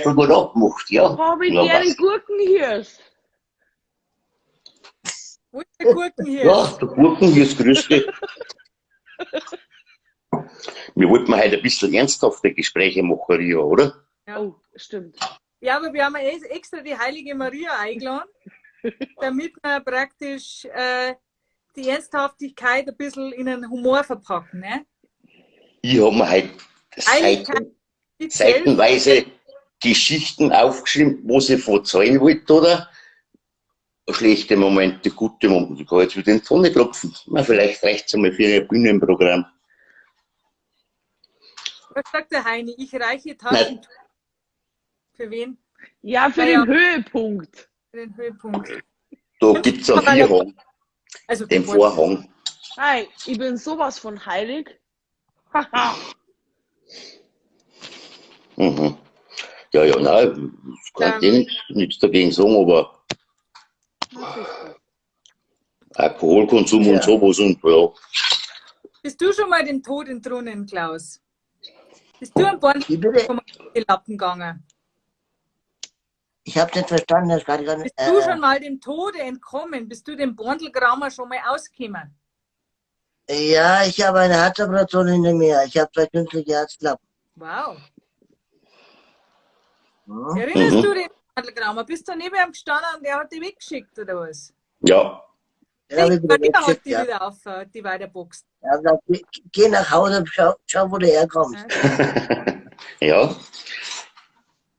schon gut abgemacht, ja? Hab ich Ja, gerne was? Gurkenhirsch. Wo ist der Gurken hier? Ja, der Gurkenhirsch, grüß dich. Wir wollten heute ein bisschen ernsthafte Gespräche machen, Ria, oder? Ja. Oh, stimmt. Ja, aber wir haben ja extra die Heilige Maria eingeladen, damit wir praktisch die Ernsthaftigkeit ein bisschen in einen Humor verpacken. Ne? Ich habe mir heute Heiligkeit itself. seitenweise Geschichten aufgeschrieben, wo sie verzeihen wollte, oder? Schlechte Momente, gute Momente. Ich kann jetzt wieder in die Pfanne klopfen. Na, vielleicht reicht es einmal für ein Bühnenprogramm. Was sagt der Heini? Ich reiche Taschentuch. Für wen? Ja, für Ja, den ja. Höhepunkt. Für den Höhepunkt. Da gibt es einen Vierhang, Also den Vorhang. Hi, ich bin sowas von heilig. Haha. Mhm. Ja, ja, nein, ich kann eh nichts dagegen sagen, aber Alkoholkonsum Ja. und sowas und ja. Bist du schon mal dem Tod entronnen, Klaus? Bist du am Born Wie bitte? vom Lappen gegangen? Ich habe nicht verstanden, das gerade gar nicht. Bist du schon mal dem Tode entkommen? Bist du dem Borndelgrammer schon mal ausgekommen? Ja, ich habe eine Herzoperation hinter mir. Ich habe zwei künstliche Herzklappen. Wow. Hm? Erinnerst Mhm. du den Borndelgrammer? Bist du neben ihm gestanden und der hat dich weggeschickt oder was? Ja, Den habe ich wieder Maria hat weggeschickt, die ja. wieder auf, die weiterboxt. Er hat gesagt, geh nach Hause, schau, wo du herkommst. ja.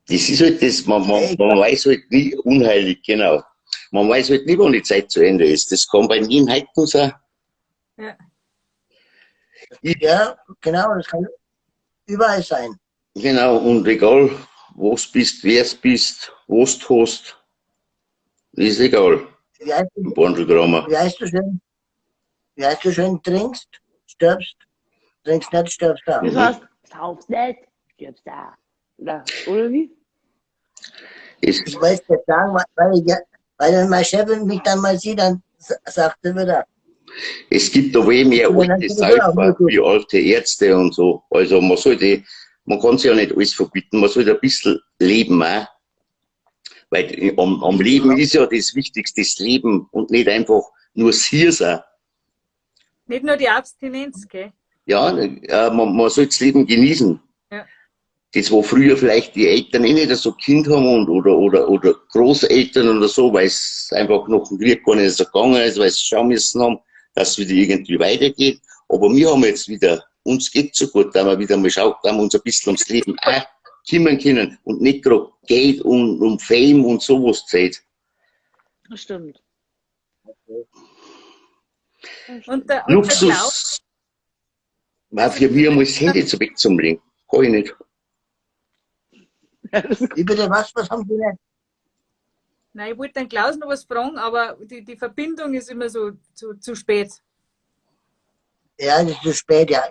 Das ist halt das, man weiß halt nie, unheilig, genau. Man weiß halt nie, wann die Zeit zu Ende ist. Das kann bei mir heute noch sein. Ja. Ja, genau, das kann überall sein. Genau, und egal, was bist, wer bist, was du hast, ist egal. Wie heißt du, Im Borndelgrammer. wie heißt du schön? Wie heißt du schön? Trinkst, stirbst, trinkst nicht, stirbst auch. Das heißt, Saufst nicht, stirbst da. Oder wie? Ich wollte jetzt sagen, weil wenn meine Chefin mich dann mal sieht, dann sagt sie wieder. Es gibt aber eh mehr alte Säufer wie alte Ärzte und so. Also man sollte, man kann sich ja nicht alles verbieten, man sollte ein bisschen leben auch. Weil am Leben ist ja das Wichtigste, das Leben und nicht einfach nur das Hier sein. Nicht nur die Abstinenz, gell? Ja, man soll das Leben genießen. Ja. Das, wo früher vielleicht die Eltern eh nicht so Kind haben und, oder Großeltern oder so, weil es einfach noch im Krieg gar nicht so gegangen ist, weil sie schauen müssen haben, dass es wieder irgendwie weitergeht. Aber wir haben jetzt wieder, uns geht's so gut, da wir wieder mal schauen, da wir uns ein bisschen ums Leben auch kümmern können und nicht gerade Geld und um Fame und sowas zählt. Das stimmt. Und der Luxus war für mich einmal das Handy zu weg zum Legen. Kann ich nicht. Wie bitte, was haben Sie denn? Nein, ich wollte den Klaus noch was fragen, aber die Verbindung ist immer so zu spät. Ja, das ist zu spät, ja.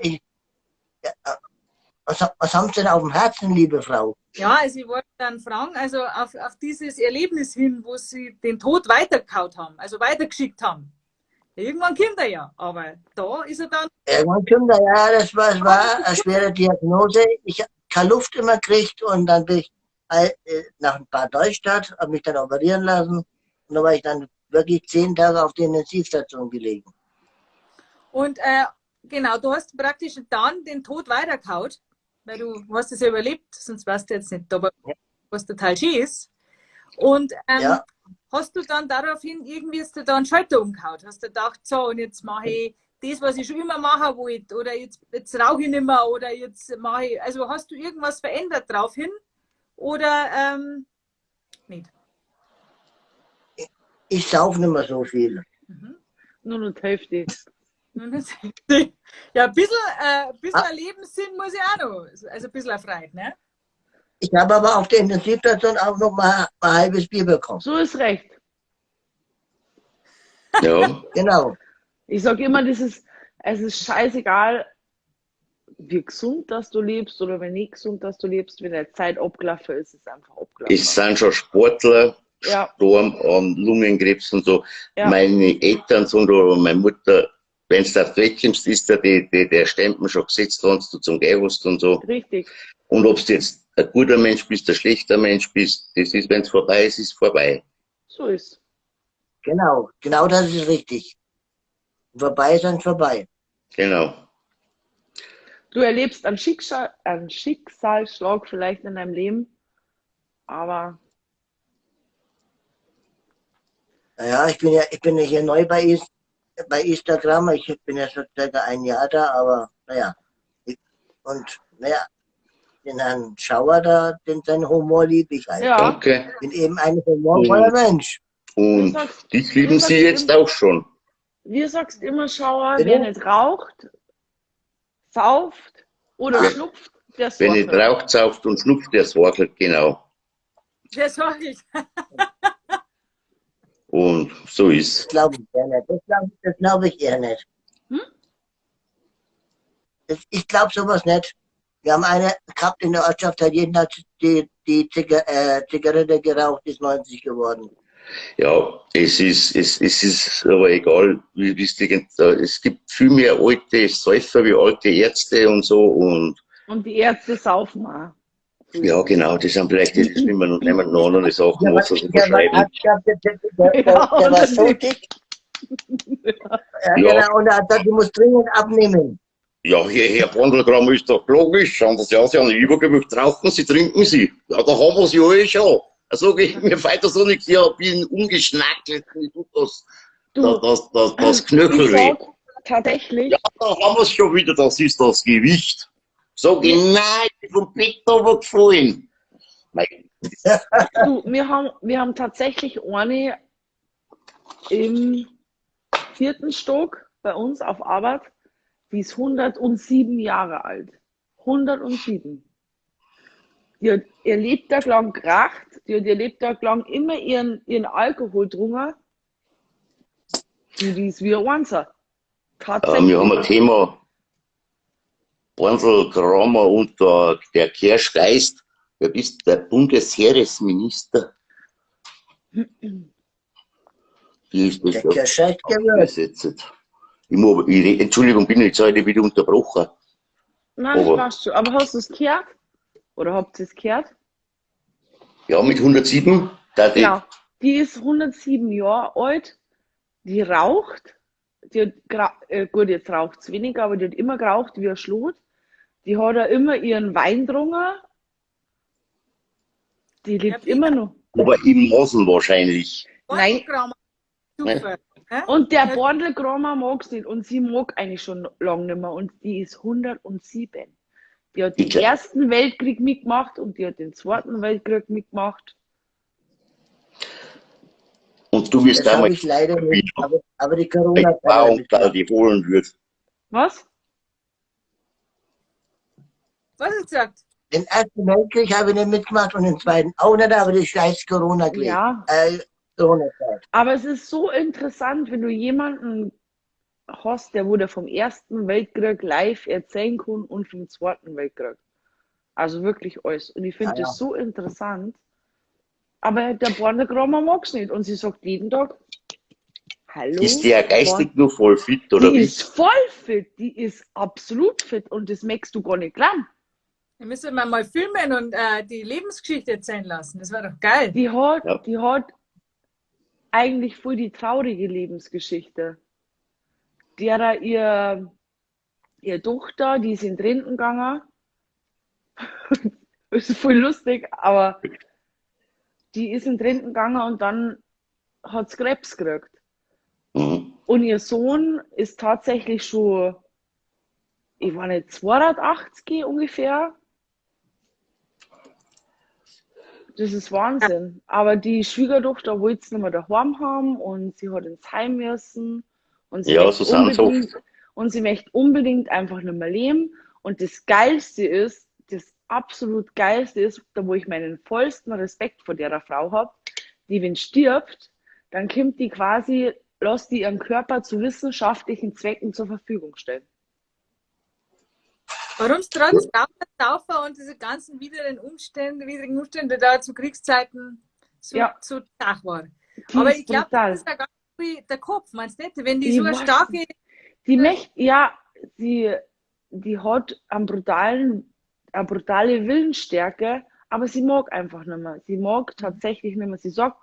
Was haben Sie denn auf dem Herzen, liebe Frau? Ja, also ich wollte dann fragen, also auf dieses Erlebnis hin, wo Sie den Tod weitergekaut haben, also weitergeschickt haben. Irgendwann kommt er ja, aber da ist er dann. Irgendwann kommt er, ja, das war eine schwere Diagnose. Ich habe keine Luft immer gekriegt und dann bin ich nach Bad Neustadt, habe mich dann operieren lassen und da war ich dann wirklich 10 Tage auf der Intensivstation gelegen. Und genau, du hast praktisch dann den Tod weitergekaut, weil du hast es ja überlebt, sonst warst du jetzt nicht da, was total schön ist. Und ja. Hast du dann daraufhin irgendwie hast du da einen Schalter umgehauen? Hast du gedacht, so, und jetzt mache ich das, was ich schon immer machen wollte, oder jetzt rauche ich nicht mehr, oder jetzt mache ich, also hast du irgendwas verändert daraufhin? Oder nicht? Ich sauf nicht mehr so viel. Mhm. Nur noch die Hälfte. Ja, ein bisschen Lebenssinn muss ich auch noch. Also ein bisschen erfreut, ne? Ich habe aber auf der Intensivstation auch noch mal ein halbes Bier bekommen. So ist recht. Ja. Genau. Ich sage immer, es ist scheißegal, wie gesund dass du lebst oder wenn nicht gesund, dass du lebst, wenn der Zeit abgelaufen ist, ist es einfach abgelaufen. Es sind schon Sportler, ja. Sturm an Lungenkrebs und so. Ja. Meine Eltern sind oder meine Mutter, wenn du auf die Welt kommst, ist da der Stempel schon gesetzt, wenn du zum Gehen hast und so. Richtig. Und ob du jetzt ein guter Mensch bist, ein schlechter Mensch bist, das ist, wenn es vorbei ist, ist vorbei. So ist. Genau, genau das ist richtig. Vorbei ist dann vorbei. Genau. Du erlebst einen Schicksalsschlag vielleicht in deinem Leben, aber... Naja, ich bin ja hier neu bei Instagram. Ich bin ja schon circa ein Jahr da, aber naja. Und naja, den Herrn Schauer da, seinen Humor liebe ich halt. Ja. Danke. Ich bin eben ein humorvoller Mensch. Und dich lieben sie jetzt auch schon. Wie sagst immer, Schauer, wer nicht raucht, sauft oder schnupft, der sorgelt. Wer nicht raucht, sauft und schnupft, der sorgelt, genau. Der sorgelt. Und so ist. Das glaube ich eher nicht. Das glaube ich eher nicht. Hm? Ich glaube sowas nicht. Wir haben eine gehabt in der Ortschaft, hat jeden Tag die Zigarette geraucht, ist 90 geworden. Ja, es ist aber egal, wie es gibt viel mehr alte Säufer wie alte Ärzte und so. Und die Ärzte saufen auch. Ja, genau, die sind vielleicht die schlimmen und nehmen noch andere Sachen, was sie verschreiben. Der war so dick. Ja, genau, und er hat gesagt, du musst dringend abnehmen. Ja, hier, Herr Bandelgramm, ist doch logisch. Schauen Sie sich an, Sie haben Übergewicht, rauchen Sie, trinken Sie. Ja, da haben wir sie alle schon. Also, mir fällt das so nichts, ich bin umgeschnackelt, mir tut das, das Knöchel weh. Tatsächlich. Ja, da haben wir es schon wieder, das ist das Gewicht. So genau, ich bin vom Bett runtergefallen. Du, wir haben tatsächlich eine im 4. Stock bei uns auf Arbeit, die ist 107 Jahre alt. 107. Die hat ihr Lebtag lang geraucht, die hat ihr Lebtag lang immer ihren Alkohol getrunken. Die ist wie ein Einser. Tatsächlich. Wir haben ein Thema. Bornfel, Kramer und der Kirschgeist, wer bist der Bundesheeresminister? Die ist das Der Kirschgeist abgesetzt. Entschuldigung, bin ich jetzt heute wieder unterbrochen. Nein, das passt schon. Aber hast du es gehört? Oder habt ihr es gehört? Ja, mit 107. Genau. Die ist 107 Jahre alt, die raucht. Die hat gut, jetzt raucht sie weniger, aber die hat immer geraucht wie ein Schlot. Die hat ja immer ihren Wein getrunken. Die lebt immer noch. Aber im Maßen wahrscheinlich. Nein. Super. Und der Borndelkramer mag es nicht. Und sie mag eigentlich schon lange nicht mehr. Und die ist 107. Die hat den Ersten Weltkrieg mitgemacht und die hat den Zweiten Weltkrieg mitgemacht. Und du wirst damals ich leider nicht, aber die Corona die holen wird. Was? Was hast du gesagt? Den Ersten Weltkrieg habe ich nicht mitgemacht und den Zweiten auch nicht, aber die scheiß Corona-Krieg. Ja. Corona-Zeit. Aber es ist so interessant, wenn du jemanden hast, der wurde vom Ersten Weltkrieg live erzählen kann und vom Zweiten Weltkrieg. Also wirklich alles. Und ich finde das so interessant. Aber der Borndelkramer mag es nicht. Und sie sagt jeden Tag, hallo. Ist die ja geistig nur voll fit, oder die wie? Die ist voll fit. Die ist absolut fit. Und das merkst du gar nicht glauben. Da müssen wir mal filmen und die Lebensgeschichte erzählen lassen. Das wäre doch geil. Die hat eigentlich voll die traurige Lebensgeschichte. Derer ihr Tochter, die ist in Renten gegangen. Das ist voll lustig, aber die ist in Renten gegangen und dann hat sie Krebs gekriegt. Mhm. Und ihr Sohn ist tatsächlich schon, ich war nicht, 280 ungefähr. Das ist Wahnsinn. Aber die Schwiegertochter wollte es nicht mehr daheim haben und sie hat ins Heim müssen. Und sie, ja, so sind und sie möchte unbedingt einfach nicht mehr leben. Und das Geilste ist, das absolut Geilste ist, da wo ich meinen vollsten Respekt vor der Frau habe, die, wenn stirbt, dann kommt die quasi, lässt die ihren Körper zu wissenschaftlichen Zwecken zur Verfügung stellen. Warum es trotz Raucher und diese ganzen widrigen Umstände da zu Kriegszeiten so, so zach war. Die Aber ich glaube, brutal. das ist ja ganz viel der Kopf, meinst du nicht? Wenn die so eine starke... Die möchte, ja, die hat einen brutale Willensstärke, aber sie mag einfach nicht mehr. Sie mag tatsächlich nicht mehr. Sie sagt,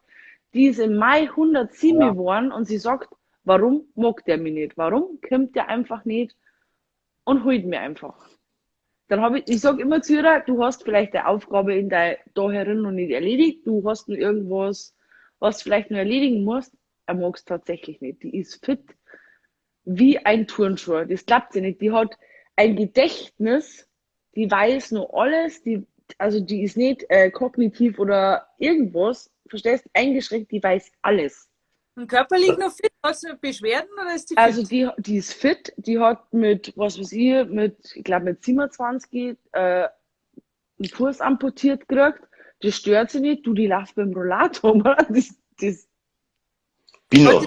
die ist im Mai 107 geworden und sie sagt, warum mag der mich nicht? Warum kommt der einfach nicht und holt mir einfach? Dann habe ich sage immer zu ihr, du hast vielleicht eine Aufgabe in deiner da herin noch nicht erledigt, du hast nur irgendwas, was du vielleicht noch erledigen musst. Er mag es tatsächlich nicht. Die ist fit wie ein Turnschuh. Das klappt sie nicht. Die hat ein Gedächtnis, die weiß nur alles, die ist nicht kognitiv oder irgendwas, verstehst, eingeschränkt, die weiß alles. Und körperlich noch fit? Hast du Beschwerden oder ist die fit? Also die ist fit, die hat mit, was weiß ich, ich glaube mit 27 einen Fuß amputiert gekriegt, das stört sie nicht, du, die läuft beim Rollator, oder? Das Pino,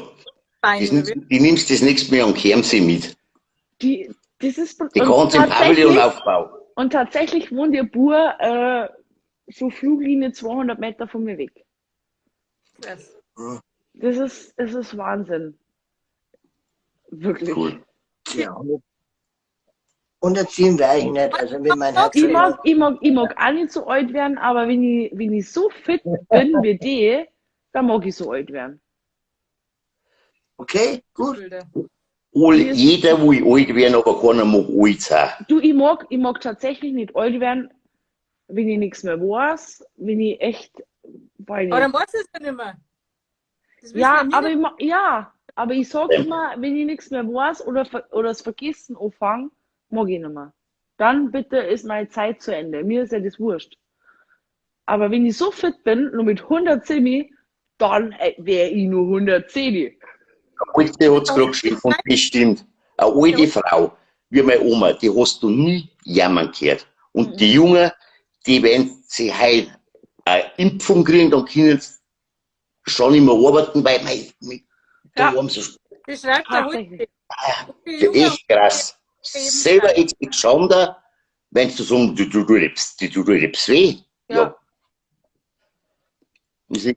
die nimmst das nächste Mal und kehren sie mit. Das ist, die kannst im Pavillon aufbauen. Und tatsächlich wohnt ihr Bub so Fluglinie 200 Meter von mir weg. Krass. Das ist Wahnsinn. Wirklich. Cool. Ja. 107 wäre ich nicht. Also mit meinem Herz. Ich mag auch nicht so alt werden, aber wenn ich so fit bin wie die, dann mag ich so alt werden. Okay, gut. Jeder will alt werden, aber keiner mag alt sein. Du, ich mag tatsächlich nicht alt werden, wenn ich nichts mehr weiß, wenn ich echt... Weiß nicht. Aber dann weißt du es ja nicht mehr. Ja, aber aber ich sag immer, wenn ich nichts mehr weiß oder das Vergessen anfange, mag ich nicht mehr. Dann bitte ist meine Zeit zu Ende. Mir ist ja das wurscht. Aber wenn ich so fit bin, nur mit 110, dann wäre ich nur 110. Eine alte hat es gerade geschrieben und das stimmt. Eine alte Frau, wie meine Oma, die hast du nie jammern gehört. Und die Jungen, die, wenn sie heute eine Impfung kriegen, dann können sie schon immer arbeiten, weil da haben sie. Das schreibt der heute. Echt krass. Selber jetzt nicht schauen da, wenn du sagst, du lebst weh. Ja.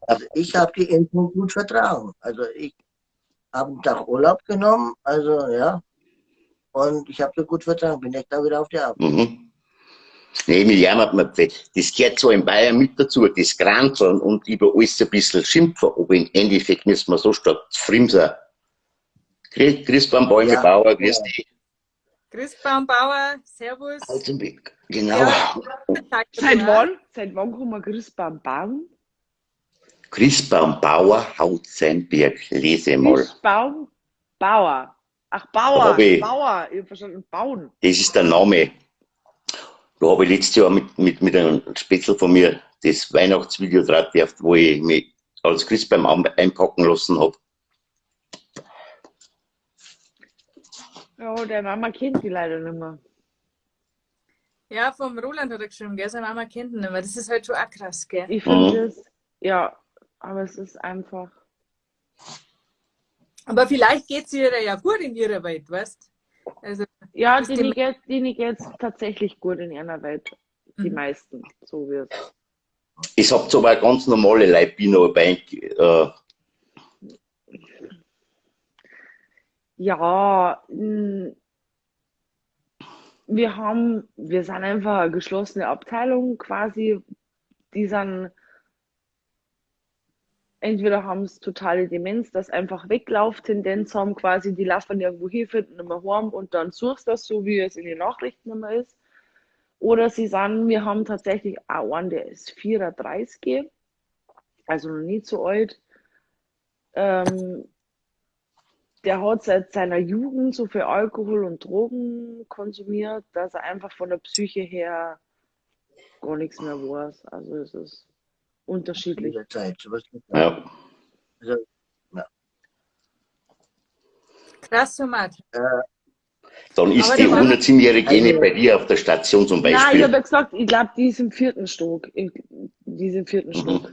Also ich habe die Impfung gut vertragen. Also ich habe einen Tag Urlaub genommen, also ja, und ich habe sie gut vertragen, bin echt da wieder auf die Arbeit. Mhm. Nee, mit jammert man, das gehört zwar in Bayern mit dazu, das Granzeln und über alles ein bisschen schimpfen, aber im Endeffekt müssen wir so stark zufrieden sein. Christbaum Ja. Bauer, grüß dich. Christbaum Bauer, servus. Also, genau. Ja. Seit wann? Seit wann kommen wir Christbaum bauen? Christbaum Bauer haut sein Berg. Lese mal. Christbaum Bauer. Ach, Bauer. Hab ich. Bauer. Ich hab verstanden, bauen. Das ist der Name. Da habe ich letztes Jahr mit einem Spitzel von mir das Weihnachtsvideo drauf geworfen, wo ich mich als Christbaum einpacken lassen habe. Ja, der Mama kennt die leider nicht mehr. Ja, vom Roland hat er geschrieben, gell? Seine Mama kennt ihn nicht mehr. Das ist halt schon auch krass, gell? Ich finde es, ja, aber es ist einfach. Aber vielleicht geht es ihr ja gut in ihrer Welt, weißt? Also, Ja, Ist denen geht's tatsächlich gut in ihrer Welt. Die meisten, so wird's. Ich hab zwar ganz normale Leute, bin aber bei, Ja, wir sind einfach eine geschlossene Abteilung quasi. Die sind, entweder haben es totale Demenz, dass einfach Weglauftendenz haben quasi, die laufen irgendwo hin, finden immer heim und dann suchst du das so, wie es in den Nachrichten immer ist. Oder sie sagen, wir haben tatsächlich auch einen, der ist 34, also noch nicht so alt. Der hat seit seiner Jugend so viel Alkohol und Drogen konsumiert, dass er einfach von der Psyche her gar nichts mehr weiß. Also es ist unterschiedlich. Zeit, sowas gibt es. ja. Also, Krass, Somat. Dann ist Aber die der war- 107-jährige Also- nicht bei dir auf der Station zum Nein, ich Beispiel. habe ja gesagt, ich glaube, die ist im vierten Stock. Die ist im vierten Stock.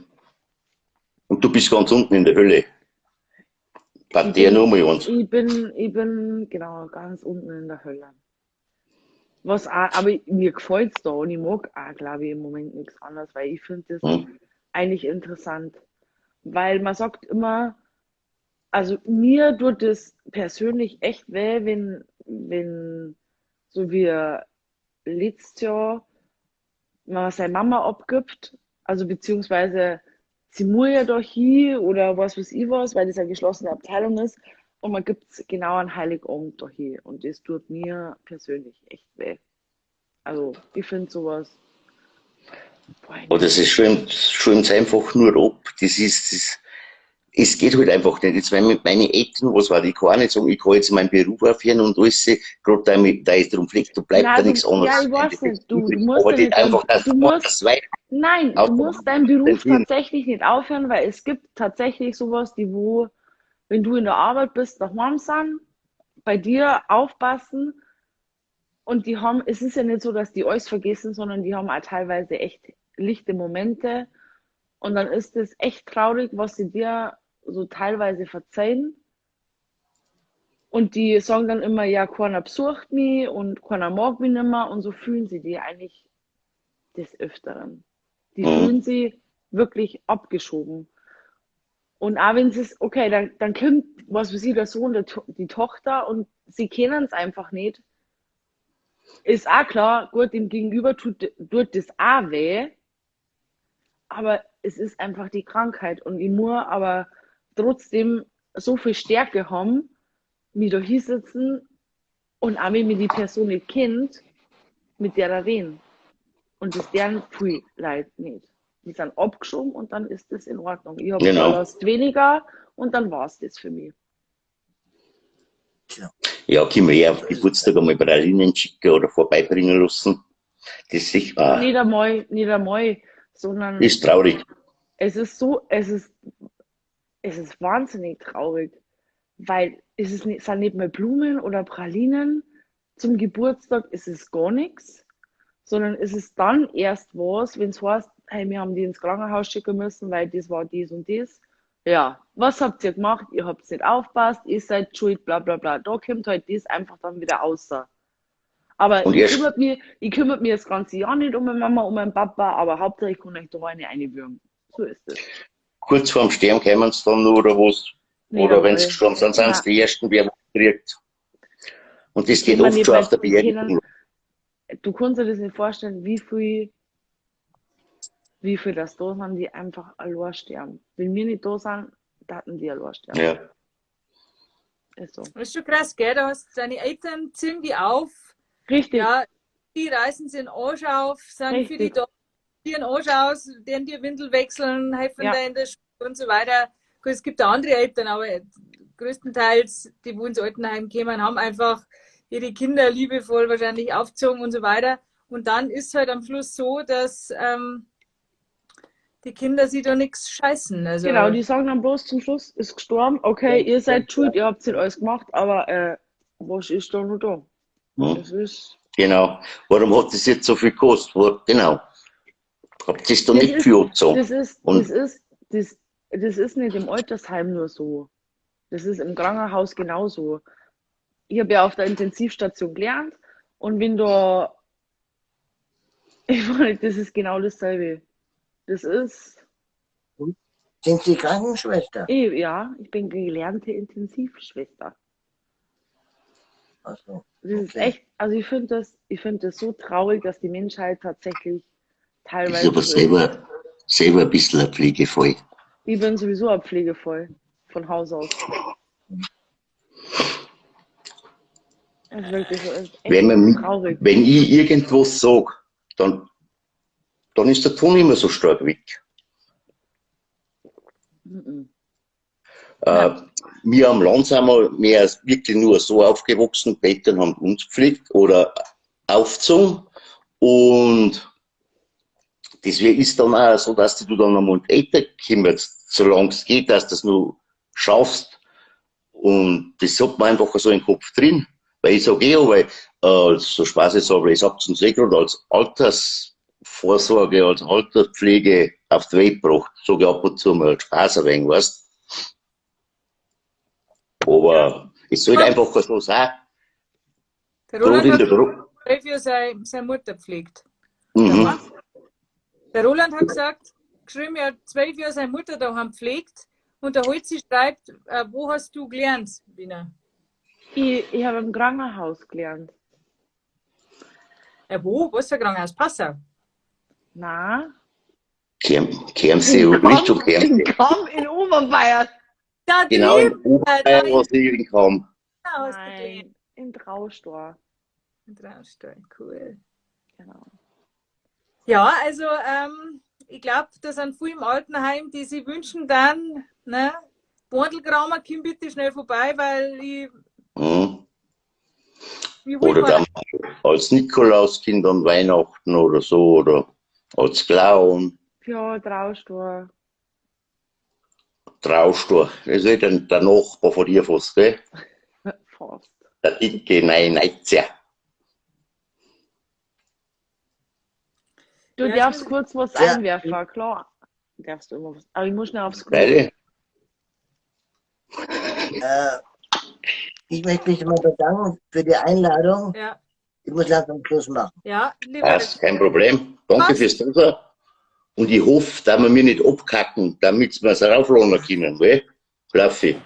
Und du bist ganz unten in der Hölle. Bei der nur mal eins. Ich bin genau ganz unten in der Hölle. Was auch, aber mir gefällt's da und ich mag auch, glaube ich, im Moment nichts anderes, weil ich finde das eigentlich interessant. Weil man sagt immer, also mir tut es persönlich echt weh, wenn so wie letztes Jahr man seine Mama abgibt, also beziehungsweise sie muss ja da hin oder was weiß ich was, weil das eine geschlossene Abteilung ist und man gibt es genau an Heiligabend da hin und das tut mir persönlich echt weh. Also ich finde sowas. Boah, ich Oder sie schäumt einfach nur ab. Das ist, das, es geht halt einfach nicht. Jetzt, wenn mit meine Eltern, was war, ich kann auch nicht sagen, ich kann jetzt meinen Beruf aufhören und alles, gerade da ich drum pflegt, da bleibt Nein, da du- nichts anderes. ja, ich weiß nicht. Du musst Aber ja nicht nicht- einfach, dass du musst- das weiter. Nein, du Auch- musst deinen Beruf Deswegen. tatsächlich nicht aufhören, weil es gibt tatsächlich sowas, die wo, wenn du in der Arbeit bist, daheim sind, bei dir aufpassen und die haben, es ist ja nicht so, dass die alles vergessen, sondern die haben auch teilweise echt lichte Momente und dann ist es echt traurig, was sie dir so teilweise verzeihen. Und die sagen dann immer, ja, keiner besucht mich und keiner mag mich nicht mehr und so fühlen sie die eigentlich des Öfteren. Die fühlen sie wirklich abgeschoben. Und auch wenn sie es, okay, dann kommt, was weiß ich, der Sohn, die Tochter und sie kennen es einfach nicht. Ist auch klar, gut, dem Gegenüber tut das auch weh, aber es ist einfach die Krankheit. Und ich muss aber trotzdem so viel Stärke haben, mich da hinsitzen und auch wenn mich die Person nicht kennt, mit der da reden. Und das deren viel Leid nicht. Die sind abgeschoben und dann ist das in Ordnung. Ich habe Genau. Lust weniger und dann war es das für mich. Ja, können wir ja auf Geburtstag einmal Pralinen schicken oder vorbeibringen lassen. Das ist, Nicht einmal, sondern ist traurig. es ist so, es ist wahnsinnig traurig, weil es ist nicht, sind nicht mehr Blumen oder Pralinen zum Geburtstag, es ist gar nichts, sondern es ist dann erst was, wenn es heißt, hey, wir haben die ins Krankenhaus schicken müssen, weil das war dies und das. Ja, was habt ihr gemacht? Ihr habt nicht aufgepasst, ihr seid schuld, bla bla bla. Da kommt halt das einfach dann wieder außer. Aber Und ich erst kümmere mich, ich kümmere mich das ganze Jahr nicht um meine Mama, um meinen Papa, aber Hauptsache ich kann euch da eine einwürgen. So ist es. Kurz vorm Sterben kommen sie dann nur oder was. Nicht Oder wenn sie einmal. gestorben sind, sind sie Nein. die Ersten, wer was kriegt. Und das Die geht kommen oft nicht, schon weil auf der die können, Beerdigung. du kannst dir das nicht vorstellen, wie viel das da sind, die einfach allein sterben. Wenn wir nicht da sind, daten die allein sterben. Ja. Ist so. Das ist schon krass, gell? Da hast deine Eltern, ziehen die auf. Richtig. Ja, die reißen sie den Arsch auf, sind für die Richtig. da, die den Arsch aus, deren die Windel wechseln, helfen Ja. da in der Schule und so weiter. Gut, es gibt auch andere Eltern, aber größtenteils, die, wo ins Altenheim kämen, haben einfach ihre Kinder liebevoll wahrscheinlich aufgezogen und so weiter. Und dann ist halt am Schluss so, dass die Kinder sich da nichts scheißen. Also, Genau, die sagen dann bloß zum Schluss, ist gestorben, okay, ihr seid schuld, ihr habt nicht alles gemacht, aber was ist da noch da? Hm. Das ist. Genau. Warum hat das jetzt so viel gekostet? Genau. Habt ihr das da Das nicht ist, viel abgezogen? das ist, Und das ist, das, das ist nicht im Altersheim nur so. Das ist im Krankenhaus genauso. Ich habe ja auf der Intensivstation gelernt und wenn da, ich meine, das ist genau dasselbe. Das ist, Sind Sie Krankenschwester? ich, ja, ich bin gelernte Intensivschwester. Ach so, Das ist okay. echt, also ich finde das so traurig, dass die Menschheit tatsächlich ist teilweise aber so ist. selber ein bisschen ein Pflegefall. Ich bin sowieso ein Pflegevoll von Haus aus. Das ist wirklich so, das ist Wenn echt man mit, traurig. wenn ich irgendwas sage, dann, dann ist der Ton immer so stark weg. Mhm. Wir am Land sind wir mehr als wirklich nur so aufgewachsen, die Eltern haben uns gepflegt oder aufgezogen. Und das ist dann auch so, dass du dann einmal um die Eltern kümmerst, solange es geht, dass du das nur schaffst. Und das hat man einfach so im Kopf drin. Weil ich sage eh, weil, so Spaß jetzt, aber ich hab's uns eh gerade als Altersvorsorge, als Alterspflege auf die Welt gebracht. Sag ich ab und zu mal als Spaß ein wenig, weißt. Aber es sollte einfach so sein. Der Gerade Roland in hat der Gruppe. 12 Jahre seine Mutter gepflegt. Mhm. Der Roland hat gesagt, geschrieben, er hat 12 Jahre seine Mutter daheim gepflegt und der Holzi schreibt, wo hast du gelernt, Wiener? Ich habe im Krankenhaus gelernt. Wo? Was für ein Krankenhaus? Passau. Na? Kärmsee, In Kamm, Richtung in Kärmsee. Kamm in Oberbayern. Da Genau, in drüben, Oberbayern, da was ich in Kamm. hast du gelernt. Nein, in Traustor. In Traunstein, cool. Genau. Ja, also ich glaube, da sind viele im Altenheim, die sich wünschen dann, ne, Bordelkramer, komm bitte schnell vorbei, weil ich, Mhm. ich will Oder mal dann als Nikolauskind an Weihnachten oder so, oder als Clown, Ja, Traustor. Traustor. Das ist halt der Nachbar von dir fast, gell? Fast. Der dicke Nein-Neitzer. Du Ja, darfst ich- kurz was Ja. einwerfen, klar. Darfst du immer was. Aber ich muss schnell aufs Klo. Beide? Ich möchte mich mal bedanken für die Einladung. Ja, Ich muss langsam Schluss machen. ja, lieber. Passt, kein Problem. Danke Passt. fürs Dasein. Und ich hoffe, dass wir mir nicht abkacken, damit wir es raufladen können, gell? Fluffy.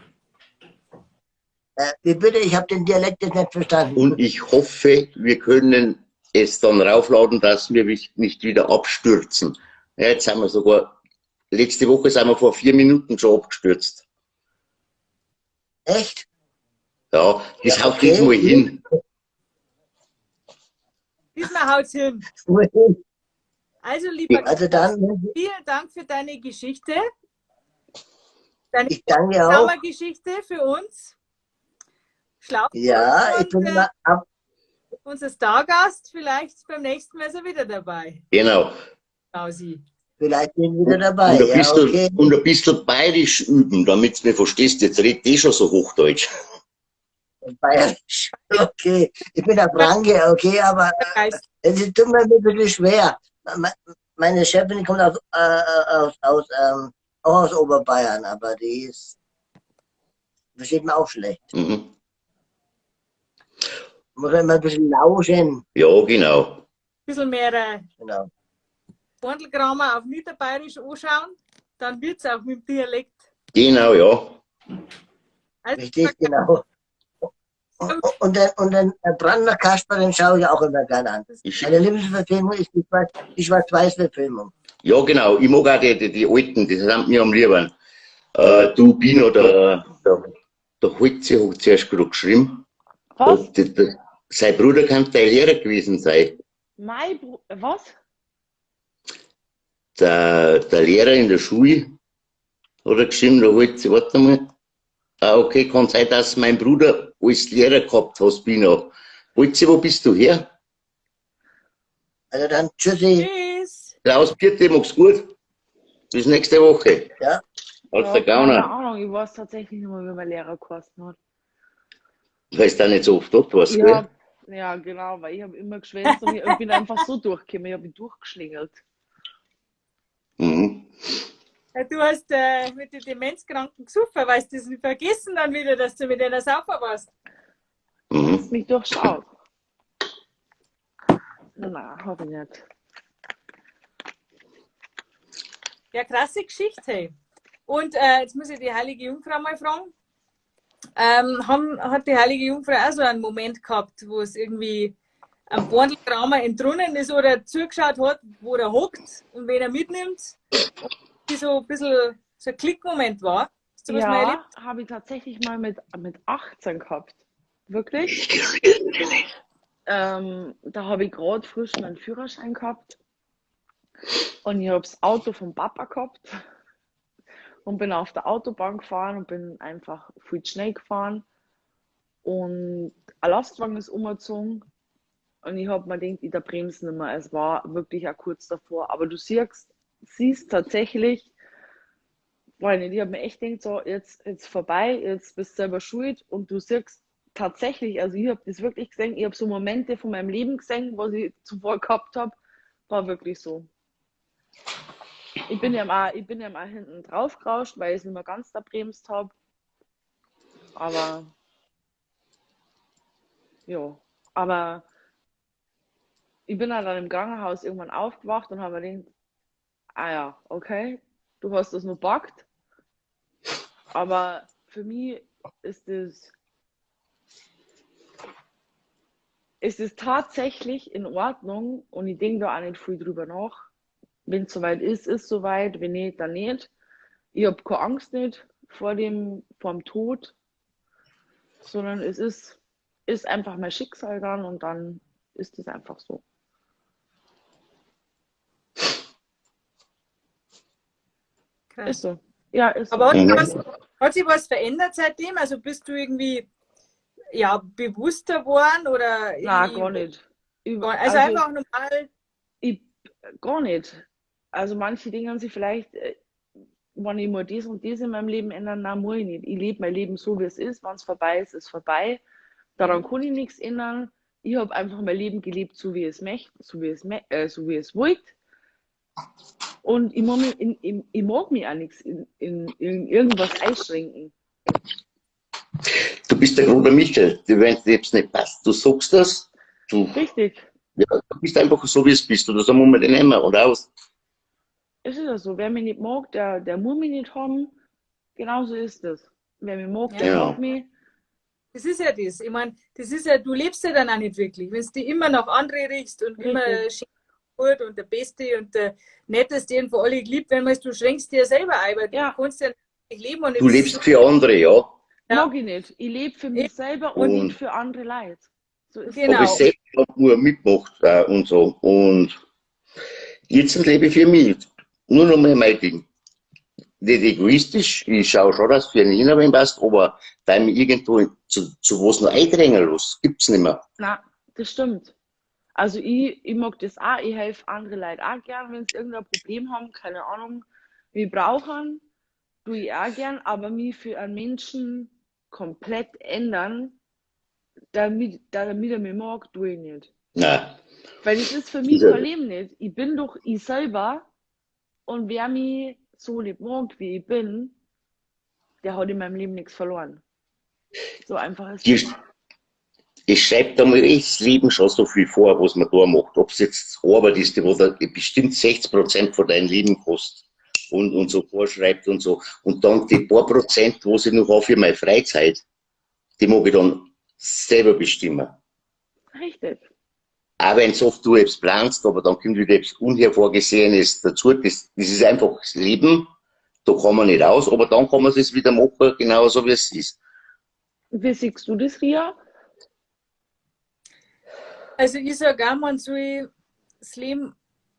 Wie bitte? Ich habe den Dialekt jetzt nicht verstanden. Und ich hoffe, wir können es dann raufladen, dass wir nicht wieder abstürzen. Ja, jetzt sind wir sogar, letzte Woche sind wir vor 4 Minuten schon abgestürzt. Echt? Ja, das Ja, haut okay. diesmal hin. Diesmal haut's hin. Also, lieber Also dann, vielen Dank für deine Geschichte. Deine ich danke auch. Geschichte für uns. Schlaf Ja, ich gut bin und, immer ab. unser Stargast, vielleicht beim nächsten Mal ist er wieder dabei. Genau. Klausi. Vielleicht bin ich wieder dabei. Und ein Ja, bisschen, okay. und ein bisschen bayerisch üben, damit du mir verstehst. Jetzt redet eh schon so Hochdeutsch. Bayerisch. Okay. Ich bin der Franke, okay, aber Geist. es ist tut mir ein bisschen schwer. Meine Chefin kommt aus, auch aus Oberbayern, aber die ist, versteht man auch schlecht. Mhm. Muss man immer ein bisschen lauschen. Ja, genau. Ein bisschen mehr Genau. Bandelkramer auf Niederbayerisch anschauen, dann wird es auch mit dem Dialekt. Genau, ja. Also, Richtig, genau. Und den Brandner Kasper, den schaue ich auch immer gerne an. Meine Lieblingsverfilmung ist die Schwarz-Weiß-Verfilmung. Ja, genau. Ich mag auch die alten, die sind mir am liebsten. Du, Bino, der Holzi hat zuerst gerade geschrieben. Was? Sein Bruder kann dein Lehrer gewesen sein. Mein Bruder, was? Der Lehrer in der Schule hat er geschrieben, der Holzi, warte mal. Ah, okay, kann sein, dass mein Bruder als Lehrer gehabt hast, Bino. Holzi, wo bist du her? Also dann, tschüssi. Tschüss. Klaus, bitte, mach's gut. Bis nächste Woche. Ja. Aus der Ja, keine Gauner. Ahnung, ich weiß tatsächlich nicht mehr, wie mein Lehrer geheißen hat. Weil du auch nicht so oft dort warst, gell? Ja, genau, weil ich habe immer geschwänzt und ich bin einfach so durchgekommen. Ich habe mich durchgeschlängelt. Mhm. Ja, du hast mit den Demenzkranken gesoffen, weißt du das nicht vergessen dann wieder, dass du mit einer sauber warst. Mhm. Hast mich durchschaut. Nein, hab ich nicht. Ja, krasse Geschichte, hey. Und jetzt muss ich die Heilige Jungfrau mal fragen. Hat die Heilige Jungfrau auch so einen Moment gehabt, wo es irgendwie am Bandelkramer entrungen ist oder zugeschaut hat, wo er hockt und wen er mitnimmt? Und die so ein bisschen so ein Klickmoment war. Hast du was mal erlebt? Ja, habe ich tatsächlich mal mit 18 gehabt. Wirklich. Da habe ich gerade frisch meinen Führerschein gehabt. Und ich habe das Auto vom Papa gehabt. Und bin auf der Autobahn gefahren und bin einfach viel zu schnell gefahren. Und ein Lastwagen ist umgezogen. Und ich habe mir gedacht, ich da bremse nicht mehr. Es war wirklich auch kurz davor. Aber du siehst tatsächlich, weiß nicht, ich habe mir echt gedacht, so, jetzt vorbei, jetzt bist du selber schuld. Und du siehst tatsächlich, also ich habe das wirklich gesehen, ich habe so Momente von meinem Leben gesehen, was ich zuvor gehabt habe, war wirklich so. Ich bin ja mal hinten drauf gerauscht, weil ich es nicht mehr ganz da bremst habe. Aber ja, aber ich bin dann im Krankenhaus irgendwann aufgewacht und habe mir gedacht, ah ja, okay, du hast das nur backt. Aber für mich ist es tatsächlich in Ordnung und ich denke da auch nicht viel drüber nach. Wenn es soweit ist, ist soweit, wenn nicht, dann nicht. Ich habe keine Angst nicht vor dem Tod, sondern es ist einfach mein Schicksal dann und dann ist es einfach so. Krass. Ist so. Ja, ist Aber so. Hat sich was verändert seitdem? Also bist du irgendwie ja, bewusster geworden? Oder Nein, gar nicht. Also einfach normal? Gar nicht. Also manche Dinge haben sich vielleicht, wenn ich mal das und das in meinem Leben ändern, nein, muss ich nicht. Ich lebe mein Leben so, wie es ist. Wenn es vorbei ist, ist vorbei. Daran kann ich nichts ändern. Ich habe einfach mein Leben gelebt, so wie ich es möchte, so wie ich es wollte. Und ich mag mich auch nichts in irgendwas einschränken. Du bist der grobe Michel. Wenn es dir jetzt nicht passt, du sagst das. Richtig. Ja, du bist einfach so, wie es bist. Oder so muss man den nehmen, oder aus. Es ist ja so. Wer mich nicht mag, der muss mich nicht haben. Genauso ist das. Wer mich mag, der mag mich. Das ist ja das. Ich meine, das ist ja, du lebst ja dann auch nicht wirklich. Wenn du dich immer nach andere riechst und Richtig. immer schön gut und der Beste und der Netteste und von alle geliebt werden, weißt du, schränkst dir ja selber ein, weil du kannst ja nicht leben. Und du lebst für andere, ja. Ja. Mag ich nicht. Ich lebe für mich selber und nicht für andere Leute. So ist genau. Habe ich selbst nur mitgemacht und so. Und jetzt lebe ich für mich. Nur noch mal mein Ding. Nicht egoistisch, ich schaue schon, dass für einen Inhaber passt, aber da ich mich irgendwo zu was noch eindrängen lasse, gibt's nicht mehr. Nein, das stimmt. Also ich mag das auch, ich helfe andere Leute auch gern, wenn sie irgendein Problem haben, keine Ahnung, wir brauchen, tue ich auch gern, aber mich für einen Menschen komplett ändern, damit er mich mag, tue ich nicht. Nein. Weil das ist für mich kein Leben nicht. Ich bin doch ich selber und wer mich so nicht mag, wie ich bin, der hat in meinem Leben nichts verloren. So einfach ist es. Es schreibt einmal das Leben schon so viel vor, was man da macht. Ob es jetzt Arbeit ist, die wo da bestimmt 60% von deinem Leben kostet und so vorschreibt und so. Und dann die paar Prozent, wo ich noch habe für meine Freizeit, die mag ich dann selber bestimmen. Richtig. Auch wenn oft du etwas planst, aber dann kommt wieder etwas Unhervorgesehenes dazu. Das ist einfach das Leben, da kann man nicht aus, aber dann kann man es wieder machen, genauso wie es ist. Wie siehst du das, Ria? Also ich sage auch, man soll das Leben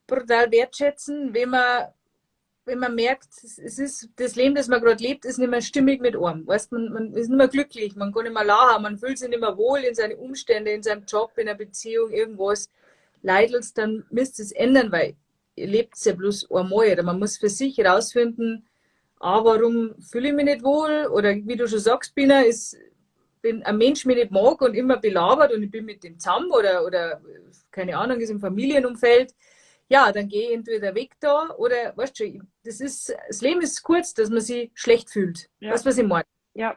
brutal wertschätzen, wenn man merkt, es ist das Leben, das man gerade lebt, ist nicht mehr stimmig mit einem. Weißt, man ist nicht mehr glücklich, man kann nicht mehr lachen, man fühlt sich nicht mehr wohl in seinen Umständen, in seinem Job, in einer Beziehung, irgendwas leidelt, dann müsst ihr es ändern, weil ihr lebt es ja bloß einmal. Oder man muss für sich herausfinden, warum fühle ich mich nicht wohl, oder wie du schon sagst, Bina, ist, wenn ein Mensch mich nicht mag und immer belabert und ich bin mit dem zusammen oder keine Ahnung, ist im Familienumfeld, ja, dann gehe ich entweder weg da oder, weißt du, das Leben ist kurz, dass man sich schlecht fühlt. Ja. Weißt du, was ich meine? Ja.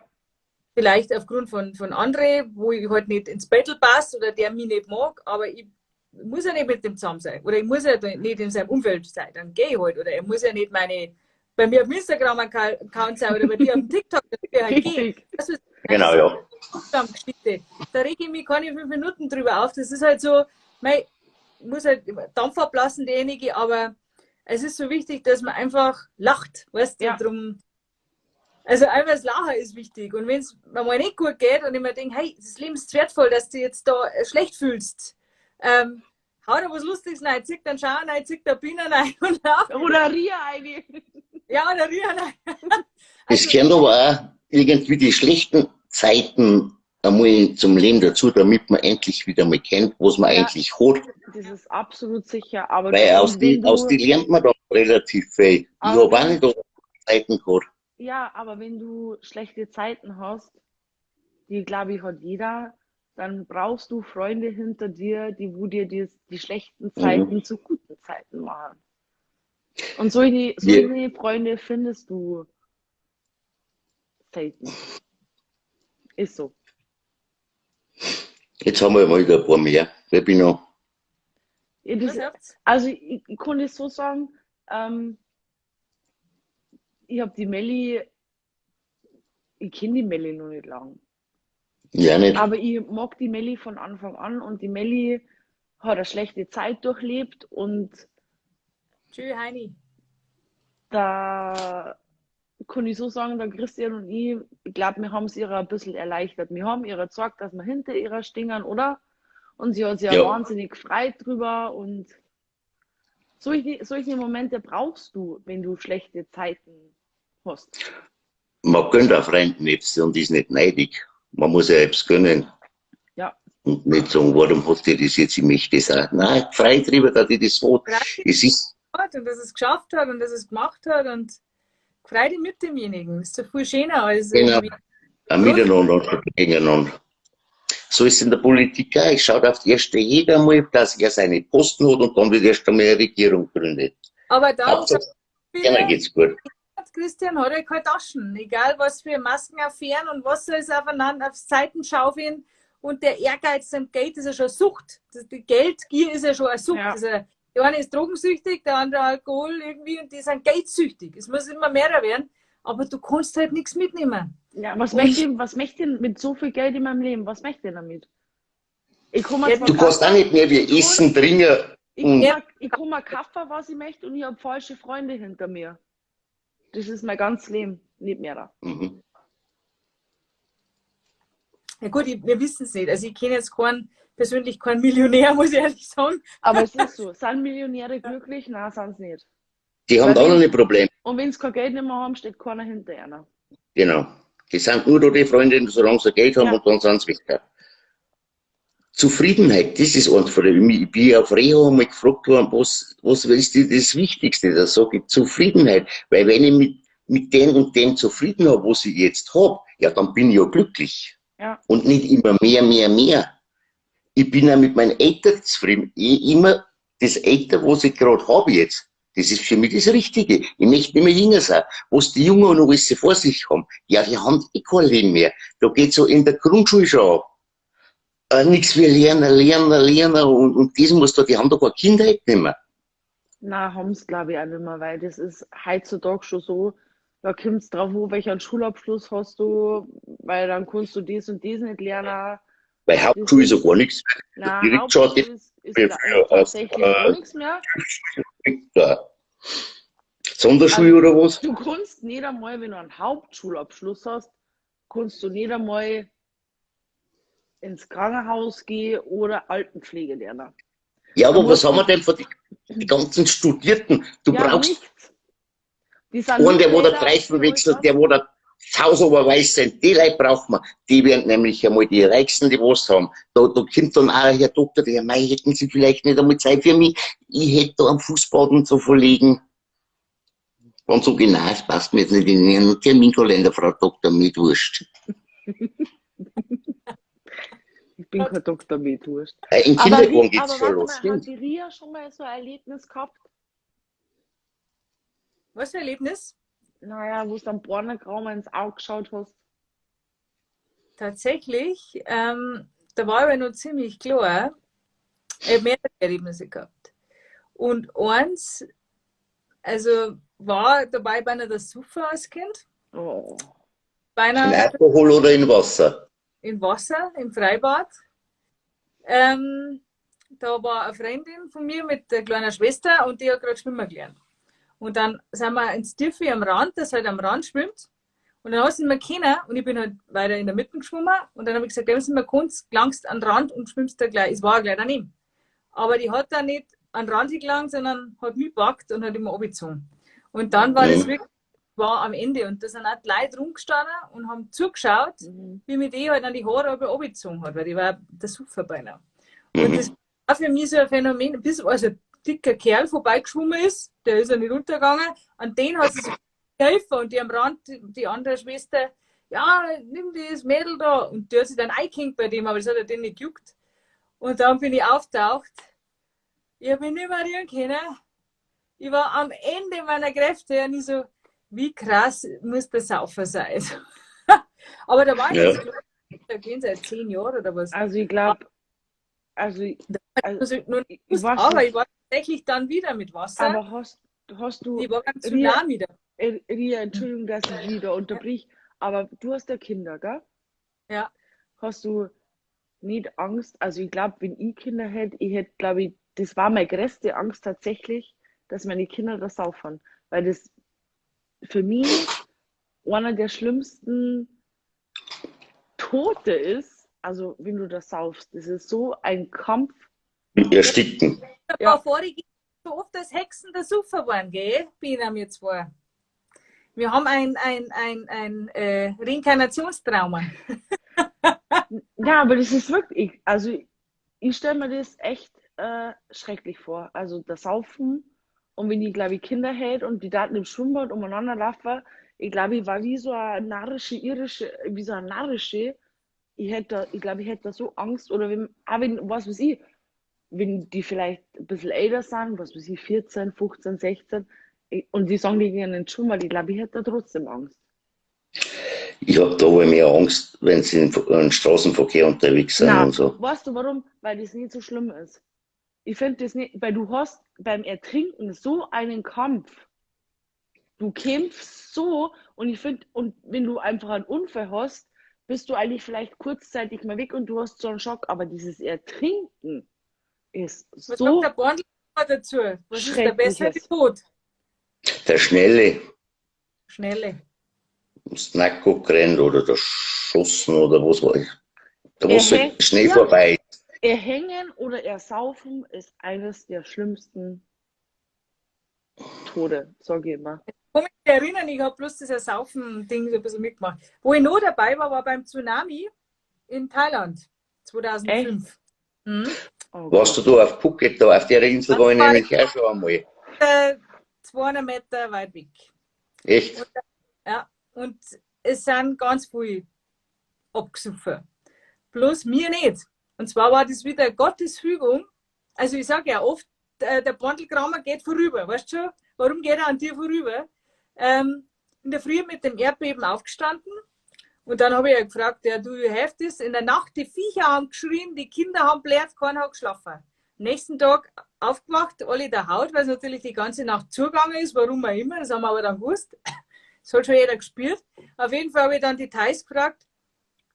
Vielleicht aufgrund von anderen, wo ich halt nicht ins Battle passe oder der mich nicht mag, aber ich muss ja nicht mit dem zusammen sein oder ich muss ja nicht in seinem Umfeld sein, dann gehe ich halt. Oder er muss ja nicht bei mir auf dem Instagram-Account sein oder bei dir auf dem TikTok, dann will ich halt gehen. Das ist, genau, ja. Geschichte. Da rege ich mich keine 5 Minuten drüber auf. Das ist halt so, mei, muss halt Dampf ablassen, derjenige, aber es ist so wichtig, dass man einfach lacht, weißt du, ja. Drum, also einfach das Lachen ist wichtig und wenn es mir mal nicht gut geht und ich mir denke, hey, das Leben ist wertvoll, dass du dich jetzt da schlecht fühlst, hau da was Lustiges rein, zieh dann Schau rein, zieh da Bienen rein und lach. Oder Ria rein. Ja, oder Ria rein. Es gehören aber auch irgendwie die schlechten Zeiten einmal zum Leben dazu, damit man endlich wieder mal kennt, was man eigentlich hat. Das ist absolut sicher. Aber weil aus die lernt man doch relativ viel. Ich habe auch nicht so Zeiten gehabt. Ja, aber wenn du schlechte Zeiten hast, die glaube ich hat jeder, dann brauchst du Freunde hinter dir, die wo dir die schlechten Zeiten zu guten Zeiten machen. Und solche Freunde findest du selten. Ist so. Jetzt haben wir mal wieder ein paar mehr. Wer bin noch? Ja, das, also ich kann es so sagen, ich habe die Melli, ich kenne die Melli noch nicht lang. Ja, nicht. Aber ich mag die Melli von Anfang an und die Melli hat eine schlechte Zeit durchlebt und tschüss, Heini. Da kann ich so sagen, der Christian und ich glaube, wir haben es ihr ein bisschen erleichtert. Wir haben ihr gezeigt, dass wir hinter ihrer stehen, oder? Und sie hat sich ja wahnsinnig gefreut drüber. Und solche Momente brauchst du, wenn du schlechte Zeiten hast. Man gönnt auch Freunden nichts und ist nicht neidig. Man muss ja selbst gönnen. Ja. Und nicht sagen, warum hat die das jetzt, ich möchte das auch. Nein, frei drüber, dass die das hat. Es ist und dass es geschafft hat und dass es gemacht hat und freu dich mit demjenigen. Ist doch viel schöner als genau. Ein Miteinander und gegeneinander. So ist es in der Politik auch. Es schaut auf die erste jeder mal, dass er seine Posten hat und dann wird erst einmal eine Regierung gegründet. Aber dann wieder, geht's gut. Christian hat ja keine Taschen. Egal was für Maskenaffären und was soll es aufeinander auf Seiten schaufeln. Und der Ehrgeiz am Geld ist ja schon Sucht. Die Geldgier ist ja schon eine Sucht. Ja. Also, der eine ist drogensüchtig, der andere Alkohol irgendwie und die sind geldsüchtig. Es muss immer mehr werden, aber du kannst halt nichts mitnehmen. Ja, was möchte ich mit so viel Geld in meinem Leben? Was möchte ich damit? Ich kann mir du kannst auch nicht mehr wie Essen, trinken. Ich kann mir kaufen, was ich möchte und ich habe falsche Freunde hinter mir. Das ist mein ganzes Leben, nicht mehr da. Mhm. Ja gut, wir wissen es nicht. Also ich kenne jetzt persönlich keinen Millionär, muss ich ehrlich sagen. Aber es ist so. Sind Millionäre glücklich? Nein, sind sie nicht. Die haben auch noch ein Problem. Und wenn sie kein Geld nicht mehr haben, steht keiner hinter ihnen. Genau. Die sind nur da die Freunde, solange sie Geld haben und dann sind sie weg. Zufriedenheit, das ist eins von den. Ich bin auf Reha einmal gefragt worden, was ist das Wichtigste? Da sage ich Zufriedenheit. Weil wenn ich mit dem und dem zufrieden habe, was ich jetzt habe, ja, dann bin ich ja glücklich. Ja. Und nicht immer mehr, mehr, mehr. Ich bin ja mit meinem Alter zufrieden. Ich immer das Alter, was ich gerade habe jetzt, das ist für mich das Richtige. Ich möchte nicht mehr jünger sein. Was die Jungen noch alles vor sich haben, ja, die haben eh kein Leben mehr. Da geht so in der Grundschule schon ab. Nichts wie lernen, lernen, lernen und das muss da, die haben da keine Kindheit nicht mehr. Na, haben's glaube ich auch nicht mehr, weil das ist heutzutage schon so, da kommt's drauf an, welchen Schulabschluss hast du, weil dann kannst du das und das nicht lernen. Weil Das Hauptschule ist ja ist, gar nichts. na, Direkt schon Hauptschule ist, für, ist für tatsächlich gar nichts mehr. ja. Sonderschule Also, oder was? du kannst nicht einmal, wenn du einen Hauptschulabschluss hast, kannst du nicht einmal ins Krankenhaus gehen oder Altenpflege lernen. Ja, Da aber was musst haben wir du, denn von die ganzen Studierten? Du ja, brauchst nichts. Die sind einen, nur der wo der blöder als Reifen die wechselt, Alten. der wo der Haus weiß sind, die Leute braucht man. Die werden nämlich einmal die Reichsten, die was haben. Da kommt dann auch ein Herr Doktor, der, mei, hätten Sie vielleicht nicht einmal Zeit für mich? Ich hätte da am Fußboden zu verlegen. Und so genau, es passt mir jetzt nicht in Ihren Terminkalender, Frau Doktor, mit Wurst. Ich bin kein Doktor mit Wurst. Im Aber, Kindergarten geht's aber schon warte los. mal, hat die Ria schon mal so ein Erlebnis gehabt? Was für ein Erlebnis? Naja, wo du am Bornergraum ins Auge geschaut hast. Tatsächlich, da war ich aber noch ziemlich klar. Ich habe mehrere Erlebnisse gehabt. Und eins, also war dabei beinahe der Suffer als Kind, Oh. In beinahe Alkohol oder in Wasser? in Wasser, im Freibad. Da war eine Freundin von mir mit der kleinen Schwester und die hat gerade schwimmen gelernt. Und dann sind wir ins Tiefe am Rand, das halt am Rand schwimmt. Und dann sind wir kennen und ich bin halt weiter in der Mitte geschwommen. Und dann habe ich gesagt, ja, sind wir Kunst, gelangst an den Rand und schwimmst da gleich. Es war gleich daneben. Aber die hat da nicht an den Rand gelangt, sondern hat mich gepackt und hat immer abgezogen. Und dann war das Mhm. wirklich, war am Ende. Und da sind auch die Leute rumgestanden und haben zugeschaut, wie mir die halt an die Haare abgezogen hat, weil die war der Sufer beinahe. Und das Mhm. war für mich so ein Phänomen, bis also ein dicker Kerl vorbeigeschwommen ist, der ist ja nicht untergegangen, an den hat sie so geholfen und die am Rand, die andere Schwester, ja, nimm das Mädel da. Und die hat sich dann eingehängt bei dem, aber das hat ja den nicht gejuckt. Und dann bin ich auftaucht. Ich habe mich nicht mehr rühren können. Ich war am Ende meiner Kräfte und ich so, wie krass muss der Saufer sein? Aber da war ich Ja. jetzt, da gehen seit 10 Jahren oder was. Also ich glaube, also, also Also, nur ich nicht, weiß aber nicht, ich war tatsächlich dann wieder mit Wasser. aber hast du, Ich war beim Ria, Tsunami da. Ria, Entschuldigung, dass ich wieder unterbrich, aber du hast ja Kinder, gell? Ja. Hast du nicht Angst? Also ich glaube, wenn ich Kinder hätte, ich hätte, glaube ich, das war meine größte Angst tatsächlich, dass meine Kinder das saufen. Weil das für mich einer der schlimmsten Tote ist, also wenn du das saufst. Das ist so ein Kampf. Ersticken. Da Ja. war vorige so oft, dass Hexen der Sufer waren, gell? Bin wir zwei. Wir haben ein Reinkarnationstrauma. Ja, aber das ist wirklich, also ich stelle mir das echt schrecklich vor. Also das Saufen und wenn die, glaube ich, Kinder hält und die Daten im Schwimmbad umeinander laufen, ich glaube, ich war wie so eine narrische, irische, wie so eine narrische. Ich hätte da, ich glaube, ich hätte da so Angst oder wenn, auch wenn, was weiß ich, wenn die vielleicht ein bisschen älter sind, was weiß ich, 14, 15, 16, und die sagen, die gehen in den Schwimmbad, ich glaube, ich hätte da trotzdem Angst. Ich habe da wohl mehr Angst, wenn sie im Straßenverkehr unterwegs sind Na, und so. weißt du warum? Weil das nicht so schlimm ist. Ich finde das nicht, weil du hast beim Ertrinken so einen Kampf. Du kämpfst so und ich finde, und wenn du einfach einen Unfall hast, bist du eigentlich vielleicht kurzzeitig mal weg und du hast so einen Schock, aber dieses Ertrinken ist Was sagt so der Borndl dazu? Was ist der bessere Schreckliches. Tod? Der Schnelle, Schnelle. ums Nacken gerannt oder der Schossen oder was war ich. Da wo es Er halt hängt- schnell ja. vorbei ist. Erhängen oder Ersaufen ist eines der schlimmsten Tode, sage ich immer. Ich kann mich erinnern, ich habe bloß das Ersaufen-Ding so ein bisschen mitgemacht. Wo ich noch dabei war, war beim Tsunami in Thailand 2005. Mhm. Oh Warst Gott. du da auf Phuket, da auf der Insel war ich Das war nämlich auch schon einmal. 200 Meter weit weg. Echt? Ja, und es sind ganz viele abgesoffen. Bloß mir nicht. Und zwar war das wieder Gottes Fügung. Also ich sage ja oft, der Bandelkramer geht vorüber. Weißt du schon? Warum geht er an dir vorüber? In der Früh mit dem Erdbeben aufgestanden Und dann habe ich ja gefragt, ja, do you have this? In der Nacht, die Viecher haben geschrien, die Kinder haben blärt, keiner hat geschlafen. Nächsten Tag aufgewacht, alle in der Haut, weil es natürlich die ganze Nacht zugegangen ist, warum auch immer, das haben wir aber dann gewusst. Das hat schon jeder gespürt. Auf jeden Fall habe ich dann die Thais gefragt,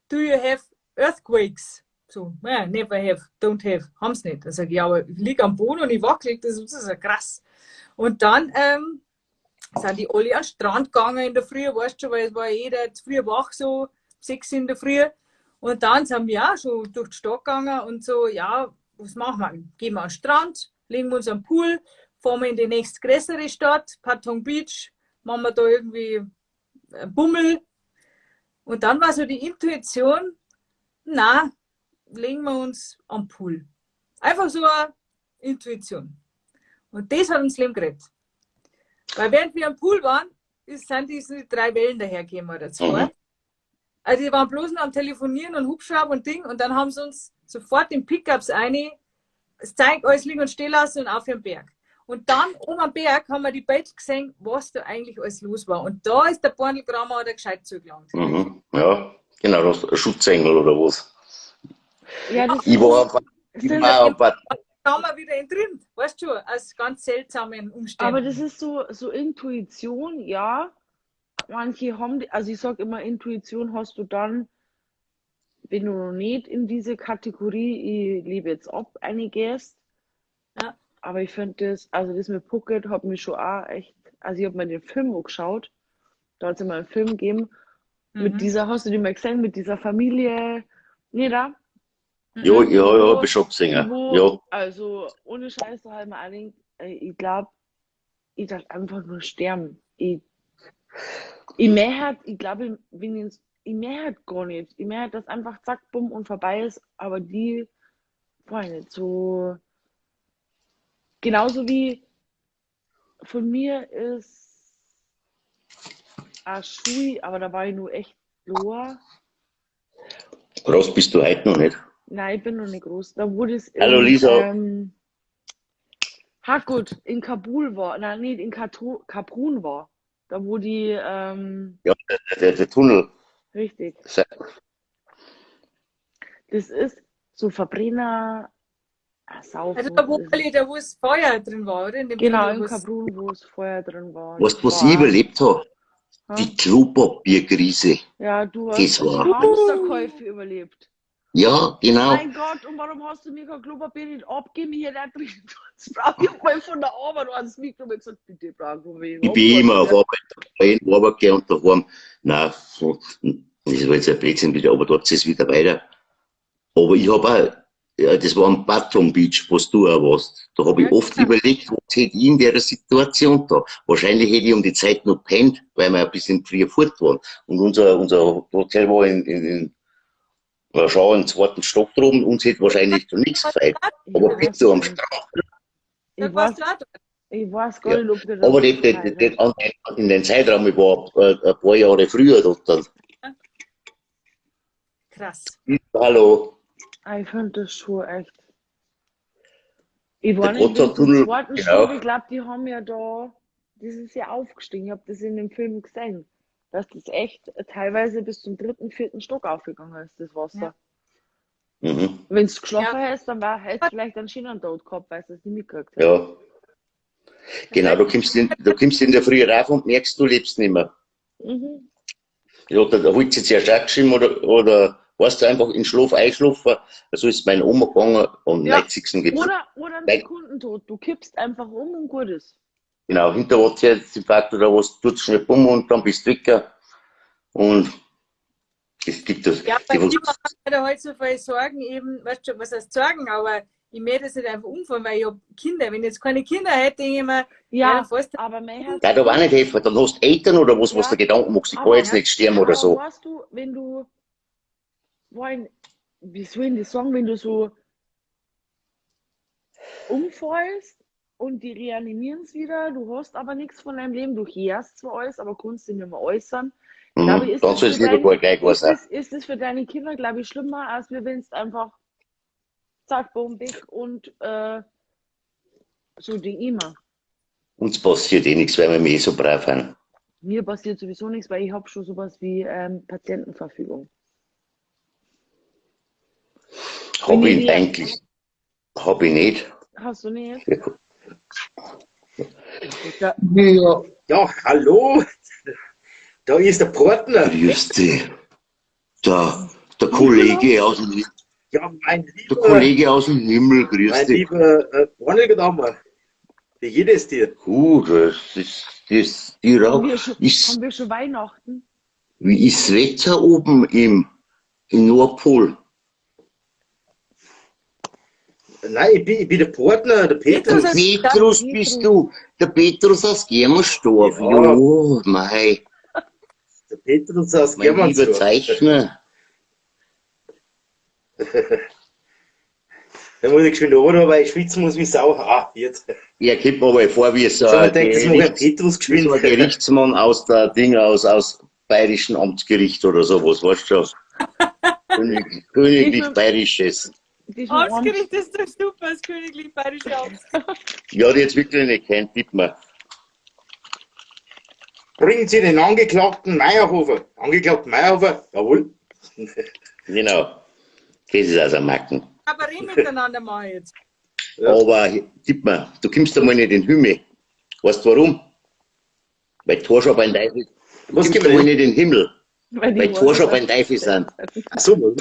do you have earthquakes? So, ja, never have, don't have, haben sie nicht. Dann sage ich, ja, aber ich liege am Boden und ich wackel, das ist ja krass. Und dann sind die alle an den Strand gegangen in der Früh, weißt du schon, weil es war jeder zu früh wach, so 6 in der Früh. Und dann sind wir auch schon durch die Stadt gegangen und so, ja, was machen wir? Gehen wir an den Strand, legen wir uns am Pool, fahren wir in die nächstgrößere Stadt, Patong Beach, machen wir da irgendwie einen Bummel. Und dann war so die Intuition, na, legen wir uns am Pool. Einfach so eine Intuition. Und das hat uns Leben gerettet. Weil während wir am Pool waren, sind diese drei Wellen dahergekommen oder zwei. Also die waren bloß noch am Telefonieren und Hubschrauber und Ding und dann haben sie uns sofort in Pickups eine, das Zeug alles liegen und stehen lassen und auf den Berg. Und dann oben am Berg haben wir die Bilder gesehen, was da eigentlich alles los war. Und da ist der Bornelkramer hat er gescheit zugelangt. Ja, genau, das ist ein Schutzengel oder was. Ja, das Ich war, ich sind, war ein paar, Da haben wir wieder entrinnt, weißt du schon, aus ganz seltsamen Umständen. Aber das ist so Intuition, ja. Manche haben die, also ich sag immer, Intuition hast du dann, wenn du noch nicht in diese Kategorie, ich lebe jetzt ab, reingehst. Ja. Aber ich finde das, also das mit Phuket hat mich schon auch echt, also ich habe mir den Film auch geschaut, da hat es immer einen Film gegeben, mit dieser, hast du den mal gesehen, mit dieser Familie, nee, da? Ja, hab ich schon gesehen. Wo, Ja, also ohne Scheiß, da halt mir auch gedacht, ey, ich glaube, ich darf einfach nur sterben. Ich möchte, ich glaube, ich bin ins, ich möchte gar nicht. Ich möchte, dass einfach zack, bumm und vorbei ist, aber die, weiß nicht, so, genauso wie von mir ist Aschui, aber da war ich nur echt lower. Groß bist du heute noch nicht. Nein, ich bin noch nicht groß. Da wurde es Hallo, in, Lisa. Ha, gut, in Kabul war, nein, nicht in Kaprun war. Da wo die, Ja, der Tunnel. Richtig. Das ist so Verbrenner, ah, Saufen. Also da, wo, das ist- alle, da wo es Feuer drin war, oder? In dem Genau, Tunnel, in wo's- Kaprun, wo es Feuer drin war. Weißt Das du, was war ich überlebt habe? Ha? Die Klopapierkrise. Ja, du hast Das war- die Hamsterkäufe überlebt. Ja, genau. Mein Gott, und warum hast du mir kein Klopapier nicht abgegeben hier da drin? Das brauche ich mal von der Arbeit. Du hast mitgenommen und gesagt, bitte brauch Klopapier. Ich bin immer auf Arbeit, in Arbeit gehe und daheim. Nein, so, das war jetzt ein Blödsinn wieder, aber dort ist es wieder weiter. Aber ich habe auch, ja, das war am Patong Beach, was du auch warst. Da habe ich Ja, oft genau. überlegt, was hätte ich in der Situation da. Wahrscheinlich hätte ich um die Zeit noch gepennt, weil wir ein bisschen früher fort waren. Und unser Hotel war in ja, schon im zweiten Stock droben, uns hätte wahrscheinlich da nichts gefällt. Aber bitte am Strand. Da Ich warst weiß, du auch dort. ich weiß gar Ja. nicht, ob der Aber das das, in den Zeitraum, ich war ein paar Jahre früher dort dann. Krass. Hallo. Ah, ich finde das schon echt. Ich war Der nicht im Gotthardtunnel, zweiten genau. Stock, ich glaube, die haben ja da, das ist ja aufgestiegen, ich habe das in dem Film gesehen, dass das echt teilweise bis zum dritten, vierten Stock aufgegangen ist, das Wasser. Ja. Wenn es geschlafen hast, dann war, hättest du vielleicht einen schönen Tod gehabt, weil du es nicht mitgekriegt hast. Ja. Genau, du kommst in der Früh rauf und merkst, du lebst nicht mehr. Ja, da holst du zuerst auch geschrieben oder warst du einfach in Schlaf eingeschlafen. So ist meine Oma gegangen am Ja. 90. Geburtstag. Oder ein Nein. Sekundentod. Du kippst einfach um und gut ist. Genau, hinter was Herzinfarkt oder was, tut's schnell bumm und dann bist du weg. Und es gibt das. Ja, die, weil was, ich mache mir da halt so viel Sorgen eben, weißt du, was heißt Sorgen, aber ich möchte das nicht einfach umfahren, weil ich hab Kinder. Wenn ich jetzt keine Kinder hätte, denke ich mir, ja, Ja, dann fährst du aber mein Herz. ja, da war nicht helfen. Dann hast du Eltern oder was, was Ja. du Gedanken machst, ich kann Aber- jetzt nicht sterben oder Aber so. weißt du, wenn du, wollen, wie soll ich das sagen, wenn du so umfällst und die reanimieren es wieder, du hast aber nichts von deinem Leben, du hörst zwar alles, aber kannst dich nicht mehr äußern. Glaube ich, ist Dann das soll es für lieber dein- gar gleich Ist was sein. das für deine Kinder, glaube ich, schlimmer, als wenn es einfach zack, boom, weg und so Ding immer. Uns passiert eh nichts, weil wir eh so brav sind. Mir passiert sowieso nichts, weil ich habe schon sowas wie Patientenverfügung. Hab ich eigentlich. Hab ich nicht. Hast du nicht? Ja. Ja, hallo. Da ist der Partner. Grüß dich. Der Kollege aus dem, ja, mein lieber, der Kollege aus dem Himmel, grüß mein dich. Lieber Bornelgedammer, wie geht es dir? Gut, das ist die Haben wir schon Weihnachten? Wie ist das Wetter oben im Nordpol? Nein, ich bin der Partner, der Petrus. Der Petrus bist du, der Petrus aus Germersdorf. Ja. Jo, mei. Der Petrus aus Germersdorf. Mein lieber Zeichner. Da muss ich geschwind runter, weil ich schwitzen muss wie Sau. Ah, jetzt. Ja, kommt mir aber vor, wie so ein Gerichtsmann aus der Ding, aus bayerischen Amtsgericht oder sowas, weißt du schon. Königlich Bayerisches. Amtsgericht ist doch super, das Königlich Bayerische Amtsgericht. Ja, die jetzt wirklich nicht kennt, tipp mir. Bringen Sie den Angeklagten Meierhofer. Angeklagten Meierhofer, jawohl. Genau. Das ist also ein Macken. Aber reden miteinander mal jetzt. Ja. Aber tipp mir, du kommst einmal nicht in den Himmel. Weißt du warum? Weil Torschau beim Teufel. Du kommst einmal nicht in den Himmel. Weil Torschau beim Teufel sind. Ach so.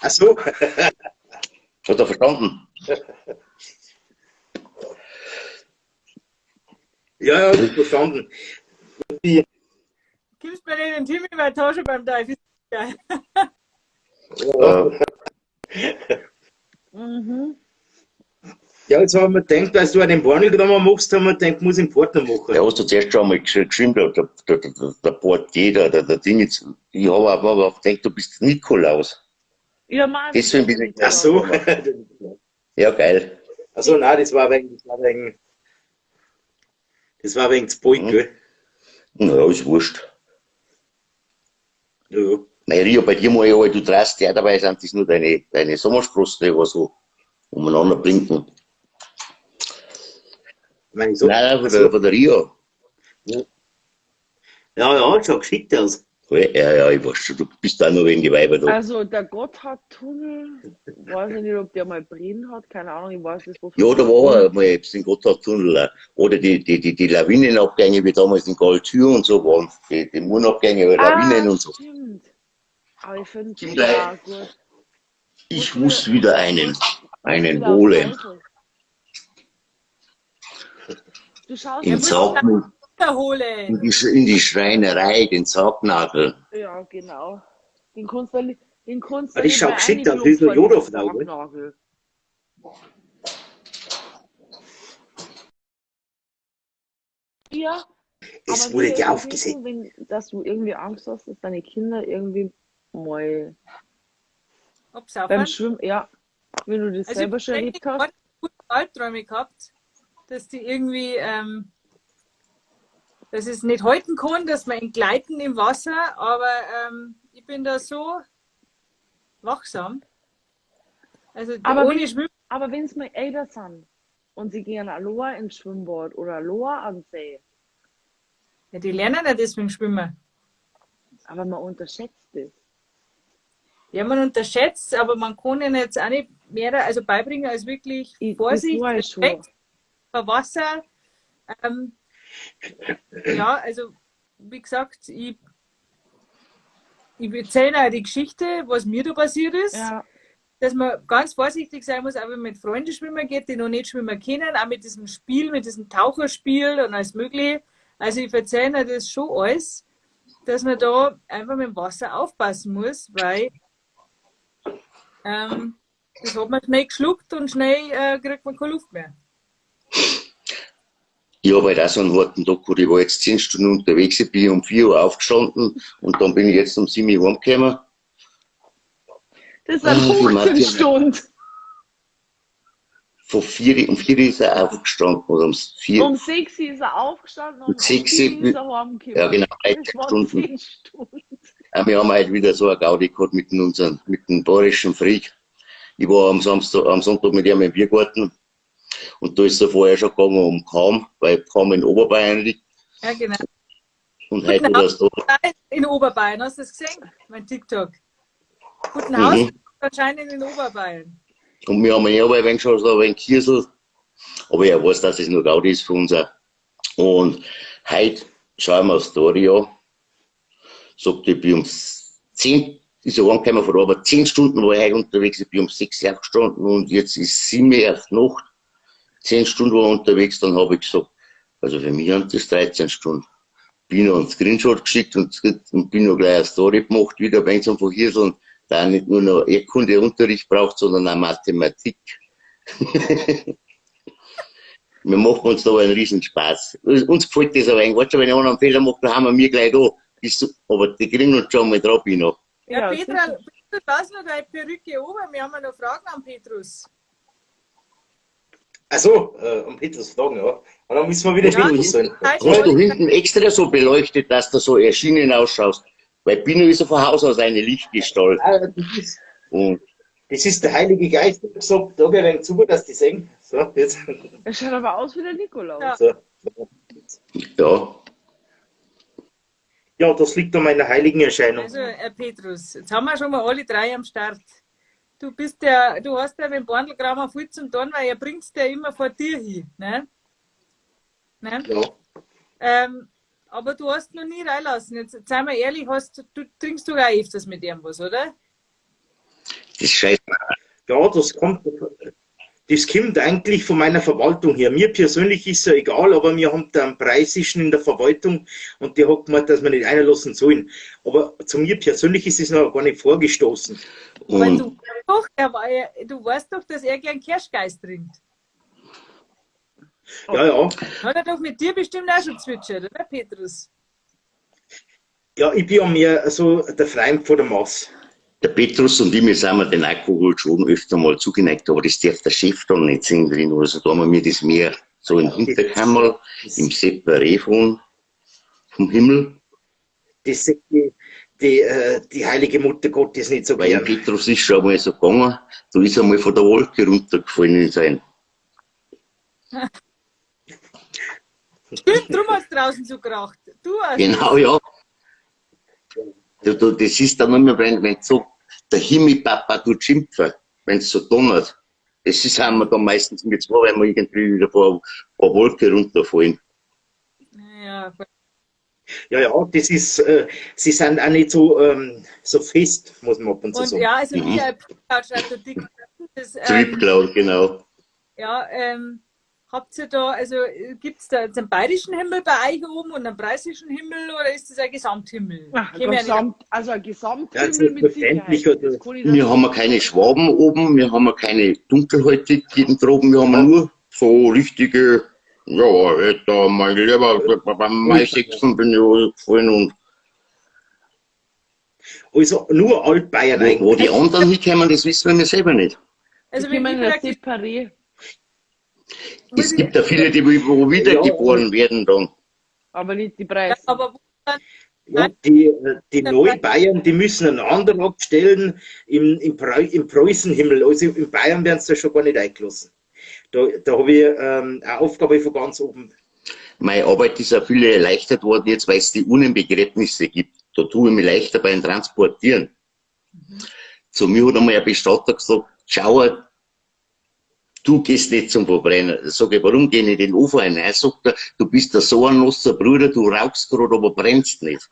Ach so. Hat er verstanden? Ja, ja, verstanden. Gibst mir nicht in den Himmel, weil Tasche beim Teufel ist. Geil. Ja. Mhm. Ja, jetzt haben wir gedacht, weil du an den Barnel genommen machst, haben wir gedacht, muss ich den Partner machen. Ja, hast du zuerst schon einmal geschrieben, der Portier, der Ding jetzt. Ich habe aber gedacht, du bist Nikolaus. Ja, Mann. Deswegen bin ich. Ach so. Ja, geil. Ach so, nein, das war wegen des Beug, gell? Na, ist wurscht. Ja. Nein, Rio, bei dir mal ja, du drehst ja, dabei sind das nur deine Sommersprossen, die was so umeinander blinken. Meine so Nein, nein, von der Rio. Ja, ja, schaut geschickt aus. Ja, ja, ich weiß schon, du bist da nur wegen die Weiber da. Also der Gotthardtunnel, weiß ich nicht, ob der mal brennen hat, keine Ahnung, ich weiß nicht, wofür. Ja, da war einmal etwas im Gotthardtunnel. Oder die Lawinenabgänge, wie damals in Galtür und so waren. Die Murenabgänge, Lawinen und so. Stimmt. Aber ich finde, ja, gut. Ich muss wieder einen holen. Du schaust in die Schreinerei, den Sargnagel. Ja, genau. Den kannst du Das schaut geschickt aus, das ist ein Jodorf-Nagel. Ja. Es wurde dir aufgesetzt. Dass du irgendwie Angst hast, dass deine Kinder irgendwie mal beim Schwimmen, ja, wenn du das also selber schon erlebt hast. Ich habe Albträume gehabt, dass die irgendwie, dass es nicht halten kann, dass man entgleiten im Wasser, aber ich bin da so wachsam. Also aber ohne Schwimmen. Aber wenn es mal älter sind und sie gehen allein ins Schwimmbad oder allein an See. Ja, die lernen ja deswegen schwimmen. Aber man unterschätzt es. Ja, man unterschätzt, aber man kann ihnen jetzt auch nicht mehr also beibringen als wirklich Vorsicht, Respekt vor Wasser. Ja, also wie gesagt, ich erzähle auch die Geschichte, was mir da passiert ist, ja. Dass man ganz vorsichtig sein muss, auch wenn man mit Freunden schwimmen geht, die noch nicht schwimmen können, auch mit diesem Spiel, mit diesem Taucherspiel und alles Mögliche. Also ich erzähle ihnen das schon alles, dass man da einfach mit dem Wasser aufpassen muss, weil das hat man schnell geschluckt und schnell kriegt man keine Luft mehr. Ich habe halt auch so einen harten Tag gehabt. Ich war jetzt 10 Stunden unterwegs, ich bin um 4 Uhr aufgestanden und dann bin ich jetzt um 7 Uhr heimgekommen. Das sind 15 Stunden. Von 4, um 4 ist er aufgestanden oder um 4. Um 6 ist er aufgestanden und um 6 ist er heimgekommen. Ja, genau, 13 Stunden. 10 Stunden. Ja, wir haben heute wieder so eine Gaudi gehabt mit dem bayerischen Freak. Ich war am Sonntag mit ihm im Biergarten. Und da ist er vorher schon gegangen um Kaum, weil Kaum in Oberbayern liegt. Ja, genau. Und heute das da. In Oberbayern, hast du das gesehen? Mein TikTok. Guten Haus, anscheinend in Oberbayern. Und wir haben ja auch ein wenig schon so ein wenig Kiesel. Aber er weiß, dass es nur Gaudi ist für uns auch. Und heute schauen wir eine Story an. Sagt, ich bin um 10, ist ja angekommen von der Arbeit, 10 Stunden war ich heute unterwegs, ich bin um 6 Uhr aufgestanden und jetzt ist 7 Uhr auf Nacht. 10 Stunden war ich unterwegs, dann habe ich gesagt, also für mich sind das 13 Stunden. Bin noch einen Screenshot geschickt und bin noch gleich eine Story gemacht, wieder wenn es von hier so, da nicht nur noch Erdkundeunterricht braucht, sondern auch Mathematik. Wir machen uns da einen riesen Spaß. Uns gefällt das aber eigentlich. Weißt du, wenn einer einen Fehler macht, dann haben wir mir gleich da. Aber die kriegen uns schon mal drauf, Pino. Ja, Ja, Petra, sicher. Petrus, lass noch deine Perücke oben. Wir haben ja noch Fragen an Petrus. Ach so, um Petrus fragen, ja. Und dann müssen wir wieder Ja. Petrus sein. Hast du hinten extra so beleuchtet, dass du so erschienen ausschaust? Weil Pino ist ja von Haus aus eine Lichtgestalt. Ah, Und das ist der Heilige Geist, der gesagt, da geh ein wenig zu, dass die sehen. So, jetzt. Er schaut aber aus wie der Nikolaus. Ja. So. ja, Ja, das liegt an meiner heiligen Erscheinung. Also, Petrus, jetzt haben wir schon mal alle drei am Start. Du bist ja, du hast ja mit dem Borndelkramer viel zum tun, weil er bringt's ja immer vor dir hin. Ne? Ne? Ja. Aber du hast noch nie reinlassen. Jetzt sei mal ehrlich, du trinkst doch auch öfters mit ihm was, oder? das scheiß. Ja, das kommt eigentlich von meiner Verwaltung her. Mir persönlich ist ja egal, aber wir haben da einen Preisischen in der Verwaltung und der hat gemeint, dass wir nicht einlassen sollen. Aber zu mir persönlich ist es noch gar nicht vorgestoßen. Weil Und du, doch, er war ja, du weißt doch, dass er gern Kirschgeist trinkt. Ja, ja. Hat er doch mit dir bestimmt auch schon zwitschert, oder Petrus? Ja, ich bin ja mehr so der Freund von der Masse. Der Petrus und ich, wir sind mir den Alkohol schon öfter mal zugeneigt, aber das darf der Chef dann nicht sehen drin. Also da haben wir mir das mehr so im Hinterkammerl, im Separé vom Himmel. Das sagt die heilige Mutter Gottes nicht so Weil gern. Petrus ist schon einmal so gegangen, da ist er mal von der Wolke runtergefallen in sein. Stimmt, drum hat's draußen so kracht. Du hast Genau, ja. Du, das ist dann immer, wenn so der Himmelpapa tut schimpfen, wenn's so donnert. Das ist haben wir dann meistens mit zwei, weil wir irgendwie wieder vor eine Wolke runterfallen. Ja, Ja, ja, das ist, sie sind auch nicht so fest, muss man ab und zu und sagen. ja, also VIP Cloud schreibt der Dick. Das, Trip Cloud, genau. Ja, habt ihr da, also gibt's da jetzt einen bayerischen Himmel bei euch oben und einen preußischen Himmel oder ist das ein Gesamthimmel? Ach, Käme ja nicht Gesamt, also ein Gesamthimmel Ja, mit selbstverständlich, Sicherheit. oder? Das kann ich Wir dann- haben keine Schwaben oben, wir haben keine Dunkelhäutigen droben, wir haben nur so richtige, ja, Alter, mein Lieber, beim Mai-Sechsten bin ich gefallen und Also nur Altbayern eigentlich. wo die anderen hinkommen, das wissen wir selber nicht. Also Ich wenn meine, ich das praktisch, Separé. Es gibt ja viele, die wo wiedergeboren werden dann. Aber nicht die Preise. aber wo dann, Ja, die Neubayern, die müssen einen Antrag stellen im Preußenhimmel. Also in Bayern werden sie da schon gar nicht eingelassen. Da habe ich eine Aufgabe von ganz oben. Meine Arbeit ist auch viel erleichtert worden jetzt, weil es die Urnenbegräbnisse gibt. Da tue ich mich leichter beim Transportieren. Zu mir hat einmal ein Bestatter gesagt, schau, du gehst nicht zum Verbrennen. Sag ich, warum geh ich nicht in den Ofen rein? Er sagt, er, du bist der so ein nasser Bruder, du rauchst gerade, aber brennst nicht.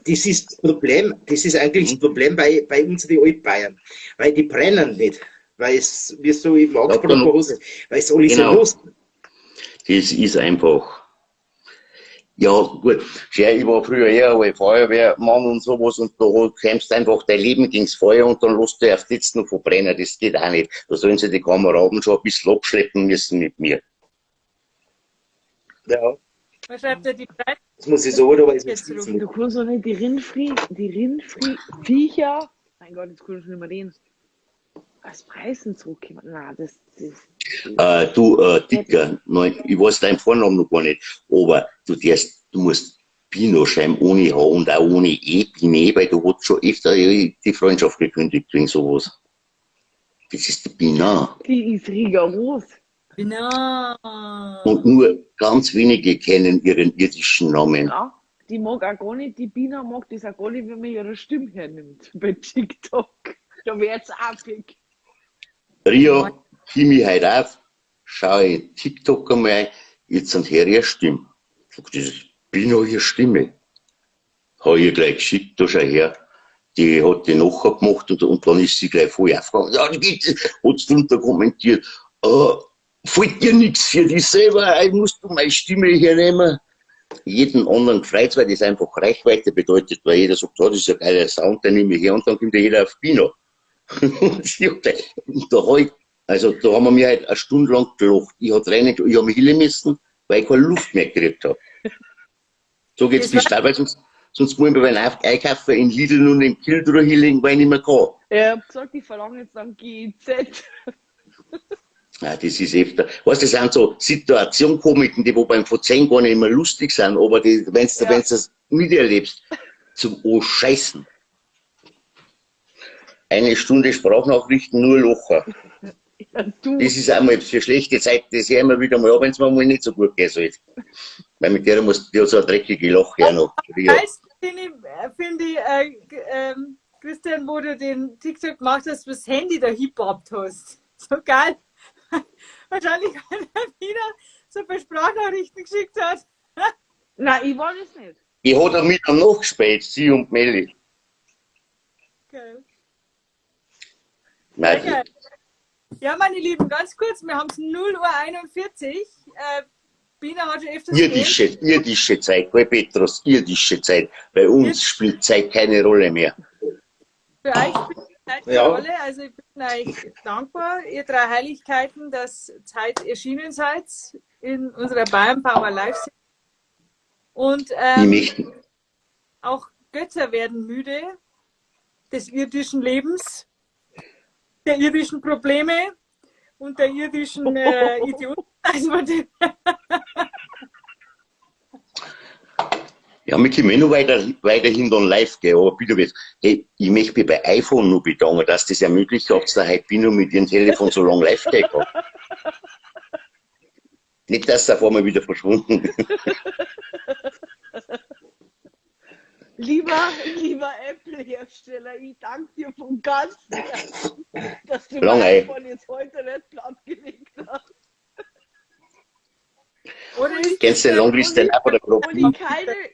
Das ist das Problem, das ist eigentlich das Problem bei uns, die Altbayern. Weil die brennen nicht. Weil es, wie du eben angesprochen hast, weil es alles so los. Das ist einfach. Ja, gut. Schau, ich war früher eher ein Feuerwehrmann und sowas und da kämpfst einfach dein Leben gegens Feuer und dann lässt du auf jetzt noch verbrennen. Das geht auch nicht. Da sollen sie die Kameraden schon ein bisschen abschleppen müssen mit mir. Ja. Man schreibt ja die Preise. Das muss ich so, oder? Jetzt zurück. Du kannst doch nicht die Rindviecher, mein Gott, jetzt kann ich schon nicht mehr reden. Was Preisen zurückkommen? Nein, das. Du, Dicker, nein, ich weiß deinen Vornamen noch gar nicht, aber du musst Pino schreiben ohne H und auch ohne E, Pine, weil du hast schon öfter die Freundschaft gekündigt wegen sowas. Das ist die Bina. Die ist rigoros. Genau. Und nur ganz wenige kennen ihren irdischen Namen. Ja, die mag auch gar nicht, die Bina mag das auch gar nicht, wenn man ihre Stimme hernimmt bei TikTok. Da wird's affig. Ria, komm ich heute auf, schau in TikTok einmal ein, jetzt und her ihre Stimme. Sag, das ist Bina ihre Stimme. Habe ich ihr gleich geschickt, da schau her. Die hat die nachher gemacht und dann ist sie gleich voll aufgegangen. Ja, die geht, hat's drunter kommentiert. Fällt dir nichts für dich selber, ey, musst du meine Stimme hernehmen. Jeden anderen gefreut, weil das einfach Reichweite bedeutet, weil jeder sagt, oh, das ist ein geiler Sound, den nehme ich her und dann kommt ja jeder auf Bina. Und da hab ich, also da haben wir mir halt eine Stunde lang gelacht. Ich hab rein, ich hab mich hinlegen müssen, weil ich keine Luft mehr gekriegt hab. So geht's Das bis da, weil sonst muss ich mir beim Einkaufen in Lidl und im Kiel drüber hinlegen, weil ich nicht mehr kann. Ich hab gesagt, ich verlange jetzt dann GEZ. Ja, das ist öfter. Weißt du, das sind so Situationkomiken, die wo beim Verzeihen gar nicht immer lustig sind, aber die, wenn's du, Ja. wenn's das miterlebst, zum Ohrscheißen. Eine Stunde Sprachnachrichten, nur Locher. Ja, du. Das ist einmal für schlechte Zeit, das hören wir wieder mal ab, wenn's mir mal nicht so gut gehen sollte. Weil mit der muss, die hat so ein dreckiges Loch ja noch. Ja. Geilsten finde ich, Christian, wo du den TikTok gemacht hast, was Handy da hip-hop hast. So geil. Wahrscheinlich, weil er wieder so viele Sprachnachrichten geschickt hat. Nein, ich war das nicht. Die hat er mit am nachgespielt, sie und Melli. Geil. Nein, Sehr geil. Ja, meine Lieben, ganz kurz, wir haben's 0:41 Uhr. Bina hat schon öfters irdische Zeit, gell, Petrus, irdische Zeit. Bei uns spielt Zeit keine Rolle mehr. Für euch spielt Zeit keine Ja. Rolle. Also ich bin euch dankbar, ihr drei Heiligkeiten, dass Zeit erschienen seid in unserer Bayern Power Live. Und Ich möchte auch Götter werden müde des irdischen Lebens, der irdischen Probleme und der irdischen Idioten. Also von dem Ja, wir können eh noch weiterhin dann live gehen, aber bitte jetzt, hey, ich möchte mich bei iPhone nur bedanken, dass das ermöglicht habt, dass heute Bino mit ihrem Telefon so lange live gehen kann. Nicht, dass der auf einmal wieder verschwunden ist. Lieber Apple-Hersteller, ich danke dir von ganzem Herzen, dass du Lang, mein ey. iPhone jetzt heute nicht plattgelegt hast. Oder ist Kennst du den Longlist denn auch von der Und Profi?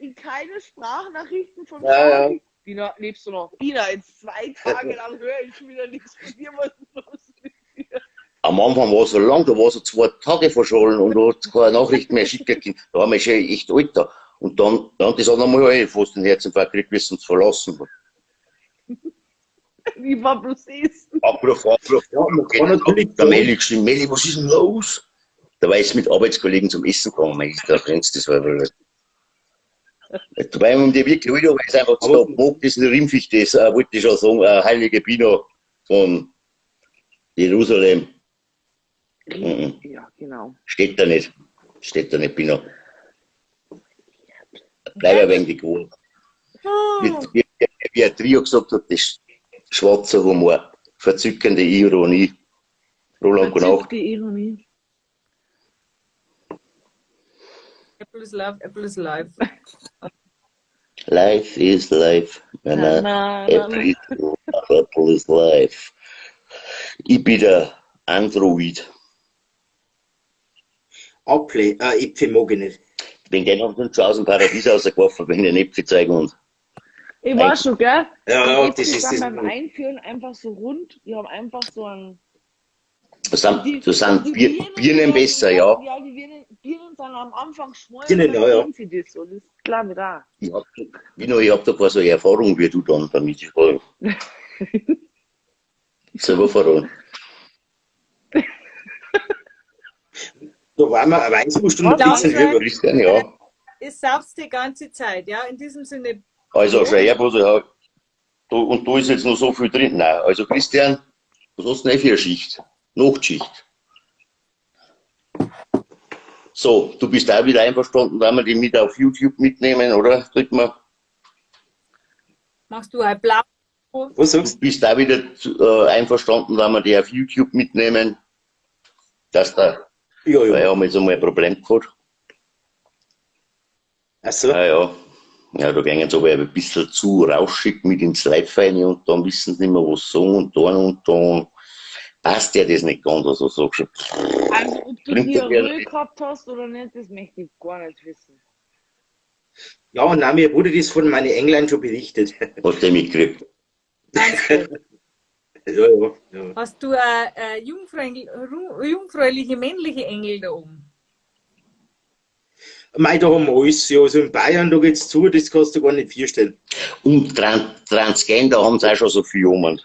ich keine Sprachnachrichten von Ja, ja. Bina, lebst du noch? Bina, jetzt 2 Tage lang höre ich schon wieder nichts von dir. Was ist los mit dir? Am Anfang war es so lang, da war so 2 Tage verschollen und du hast keine Nachricht mehr schicken können. Da waren wir schon echt alt da. Und dann das andere Mal habe ich fast den Herzinfarkt gekriegt, bis sie uns verlassen hat. Ich war bloß essen. Abruf, Abruf, Ja, man kann natürlich Der Melli geschrieben, Melli, was ist denn los? Da war ich mit Arbeitskollegen zum Essen gegangen, mein Gott, da rennst das war wohl. Weil man die wirklich alt, weil es einfach so mag, das ist Rimpfig, das wollte ich schon sagen, heilige Bina von Jerusalem. Mhm. Ja, genau. Steht da nicht. Steht da nicht, Bina. Bleib ein wenig gewohnt. Wie ein Trio gesagt hat, das schwarze Humor, verzückende Ironie. Roland, gute Nacht. Verzückte Ironie. Apple is love, Apple is life. Life is life. Na, na. Na, na, na, Apple is love, Apple is life. Ich bin der Android. Apple, Äpfel mag ich nicht. Wegen denen haben sie uns schon aus dem Paradies rausgeworfen, wenn den Äpfel zeigen und. Ich war schon, gell? Ja, Die ja, Äpfel das ist sind das. beim Einführen einfach so rund. Die haben einfach so einen. Da Die, sind die Birnen Birnen werden, besser, ja, ja. ja, die Birnen sind am Anfang schmal Birnen, und dann ja, ja. sehen sie das so. Das ist klar wieder. Ich hab, Vino, ich hab da keine so Erfahrung wie du dann damit. Ich war selber verloren. Da waren wir eine Weißwurst und ein Ja, bisschen ja. rüber. Christian, ja. Es saufst die ganze Zeit, ja. In diesem Sinne. Also, schau her, Bruder, ja. Da, und da ist jetzt noch so viel drin. Nein, also Christian, was hast du denn für eine Schicht? Nachtschicht. So, du bist auch wieder einverstanden, da wir die mit auf YouTube mitnehmen, oder? Drück mal. Machst du ein Blau Was Du sagst du? bist da wieder einverstanden, wenn wir die auf YouTube mitnehmen, dass da, Ja, weil ja. ich habe jetzt einmal ein Problem gehabt. Ach so. Ja, ja. Ja, da gingen sie aber ein bisschen zu rauschig mit ins Live rein und dann wissen sie nicht mehr, was sagen und tun und dann passt ja das nicht ganz. Also sagst du, Also, ob du Bringt doch Diarrhoe ja- gehabt hast oder nicht, das möchte ich gar nicht wissen. Ja, nein, mir wurde das von meinen Englein schon berichtet. hast du mitgekriegt. Ganz gut. Ja, ja, ja. Hast du jungfräuliche männliche Engel da oben? Mei, da haben wir alles. Ja, also in Bayern, da geht's zu, das kannst du gar nicht vorstellen. Und Transgender haben sie auch schon so viel um.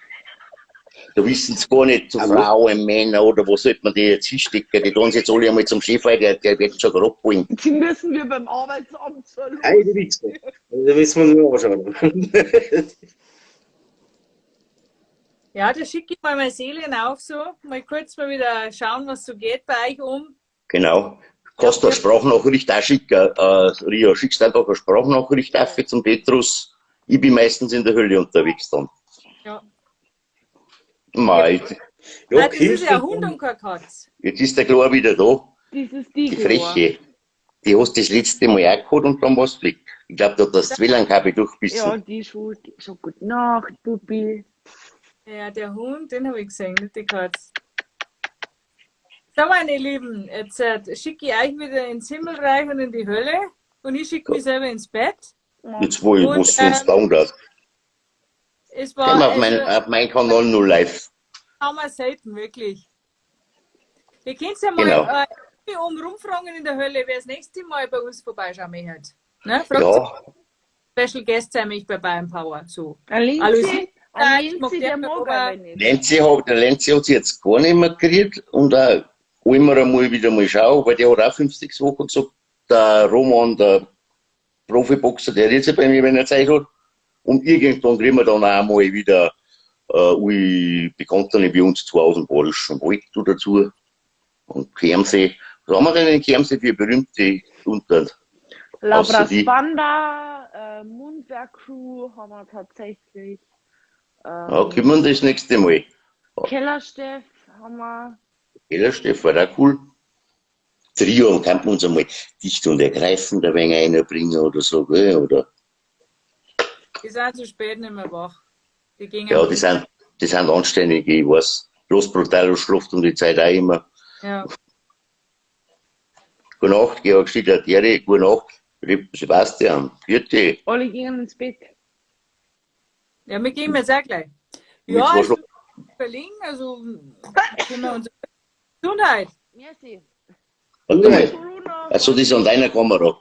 Da wissen sie gar nicht, zu Aber- Frauen, Männer oder wo sollte man die jetzt hinstecken? Die tun sie jetzt alle einmal zum Chef, weil der wird schon gerade abholen. Die müssen wir beim Arbeitsamt zur Nein, die Wichser. Also, da müssen wir uns mal anschauen. Ja, da schicke ich mal meine Seele auf so. Mal kurz mal wieder schauen, was so geht bei euch um. Genau. Kannst du eine Sprachnachricht auch schicken, Ria, schickst einfach eine Sprachnachricht auf zum Petrus. Ich bin meistens in der Hölle unterwegs dann. Ja. Mei, Ja, Ah, das ist ja ein kommst Hund du- und keine Katze. jetzt ist der Klar wieder da. Das ist die Die Freche. Die hast du das letzte Mal auch gehabt und dann warst du weg. Ich glaube, da hat das Zwilling-Kabel durchbissen. Ja, die schon, schon gute Nacht, Bubi. Ja, der Hund, den habe ich gesehen, nicht die Katze. So, meine Lieben, jetzt schicke ich euch wieder ins Himmelreich und in die Hölle und ich schicke mich selber ins Bett. Jetzt, wo ich Und, was sonst tun darf. Es Komm war auf, mein, also, auf meinen Kanal nur live. haben wir selten, wirklich. Wir können ja mal Genau. oben rumfragen in der Hölle, wer das nächste Mal bei uns vorbeischauen möchte. Ne? Fragt Ja, Special Guest sein mich bei Bayern Power. So. Ein Alles Lindsay, Ja, ein ich mag Lindsay, der den mag aber- aber nicht. Lenzi hat, der Lenzi hat sich jetzt gar nicht mehr gekriegt und auch immer einmal wieder mal schauen, weil der hat auch 5, 6 Wochen gesagt, der Roman, der Profiboxer, der redet sich bei mir, wenn er Zeit hat. Und irgendwann kriegen wir dann auch mal wieder alle Bekannten wie uns zu Hause im Bayerischen Wald da dazu. Und Kärmsee. Was haben wir denn in Kärmsee für berühmte unter? La Außer die- Banda, Mundwerk Crew haben wir tatsächlich. Ja, kommen wir das nächste Mal. Kellersteff haben wir. Kellersteff war auch cool. Trio, kann man uns einmal dicht und ergreifend ein wenig reinbringen oder so, gell? Oder, Die sind zu spät nicht mehr wach. Die gingen ja, die sind anständig, ich weiß. Los Brutalo schläft um die Zeit auch immer. Ja. Gute Nacht, Georg Schieder, Terry, gute Nacht, Sebastian, Vierte. Alle gingen ins Bett. Ja, wir gehen jetzt auch gleich. Mit Ja, also, Vorschlag. Berlin, also können wir uns Gesundheit. Merci. Warte mal. Corona. Also, das ist an deiner Kamera.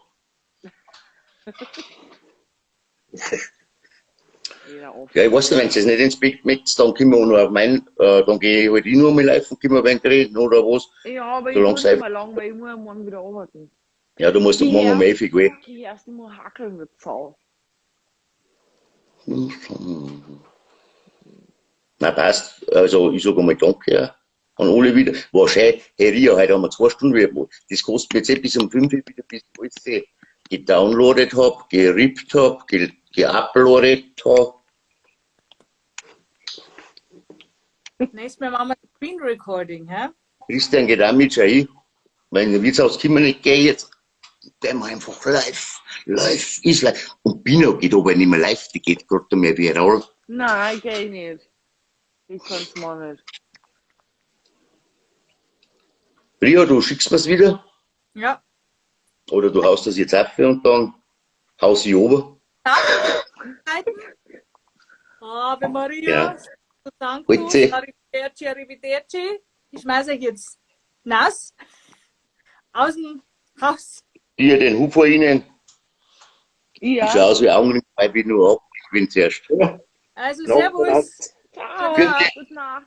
Jeder auf. Ja, ich weiß nicht, wenn du es nicht ins Bett möchtest, dann können wir auch noch auf mein, dann gehe ich halt ich noch mal live und können wir ein wenig reden oder was. Ja, aber ich Solange muss es nicht mehr lang, weil ich muss ja morgen wieder arbeiten. Ja, du musst morgen um 11 Uhr, gell? Ich erst nur hackeln mit Zau. Na, passt. Also, ich sag einmal Danke, ja. An alle wieder. War schön. Hey, Ria, heute haben wir 2 Stunden wieder. Das kostet mir jetzt eh bis um 5 Uhr wieder, bis ich alles gedownloadet hab, gerippt hab, geuploadet hab. Nächstes Mal machen wir Screen Recording, hä? Christian geht auch mit, schau ich. Mein Wirtshaus können wir nicht gehen jetzt. Gehen wir einfach live. Live ist live. Und Bino geht aber nicht mehr live, die geht gerade mehr viral. Nein, geh ich nicht. Ich kann's mal nicht. Ria, du schickst mir's wieder? Ja. Oder du haust das jetzt ab und dann haust ich oben. Ave Maria, Ja. Sanctus, Grüezi. arrivederci, arrivederci. Ich schmeiße euch jetzt nass aus dem Haus. Hier den Hub vor Ihnen. Ja. Ich schau aus wie Augen, ich bin nur ab. Ich bin zuerst. Ja. Also, Ja, servus. Ciao. Grüezi. Gute Nacht.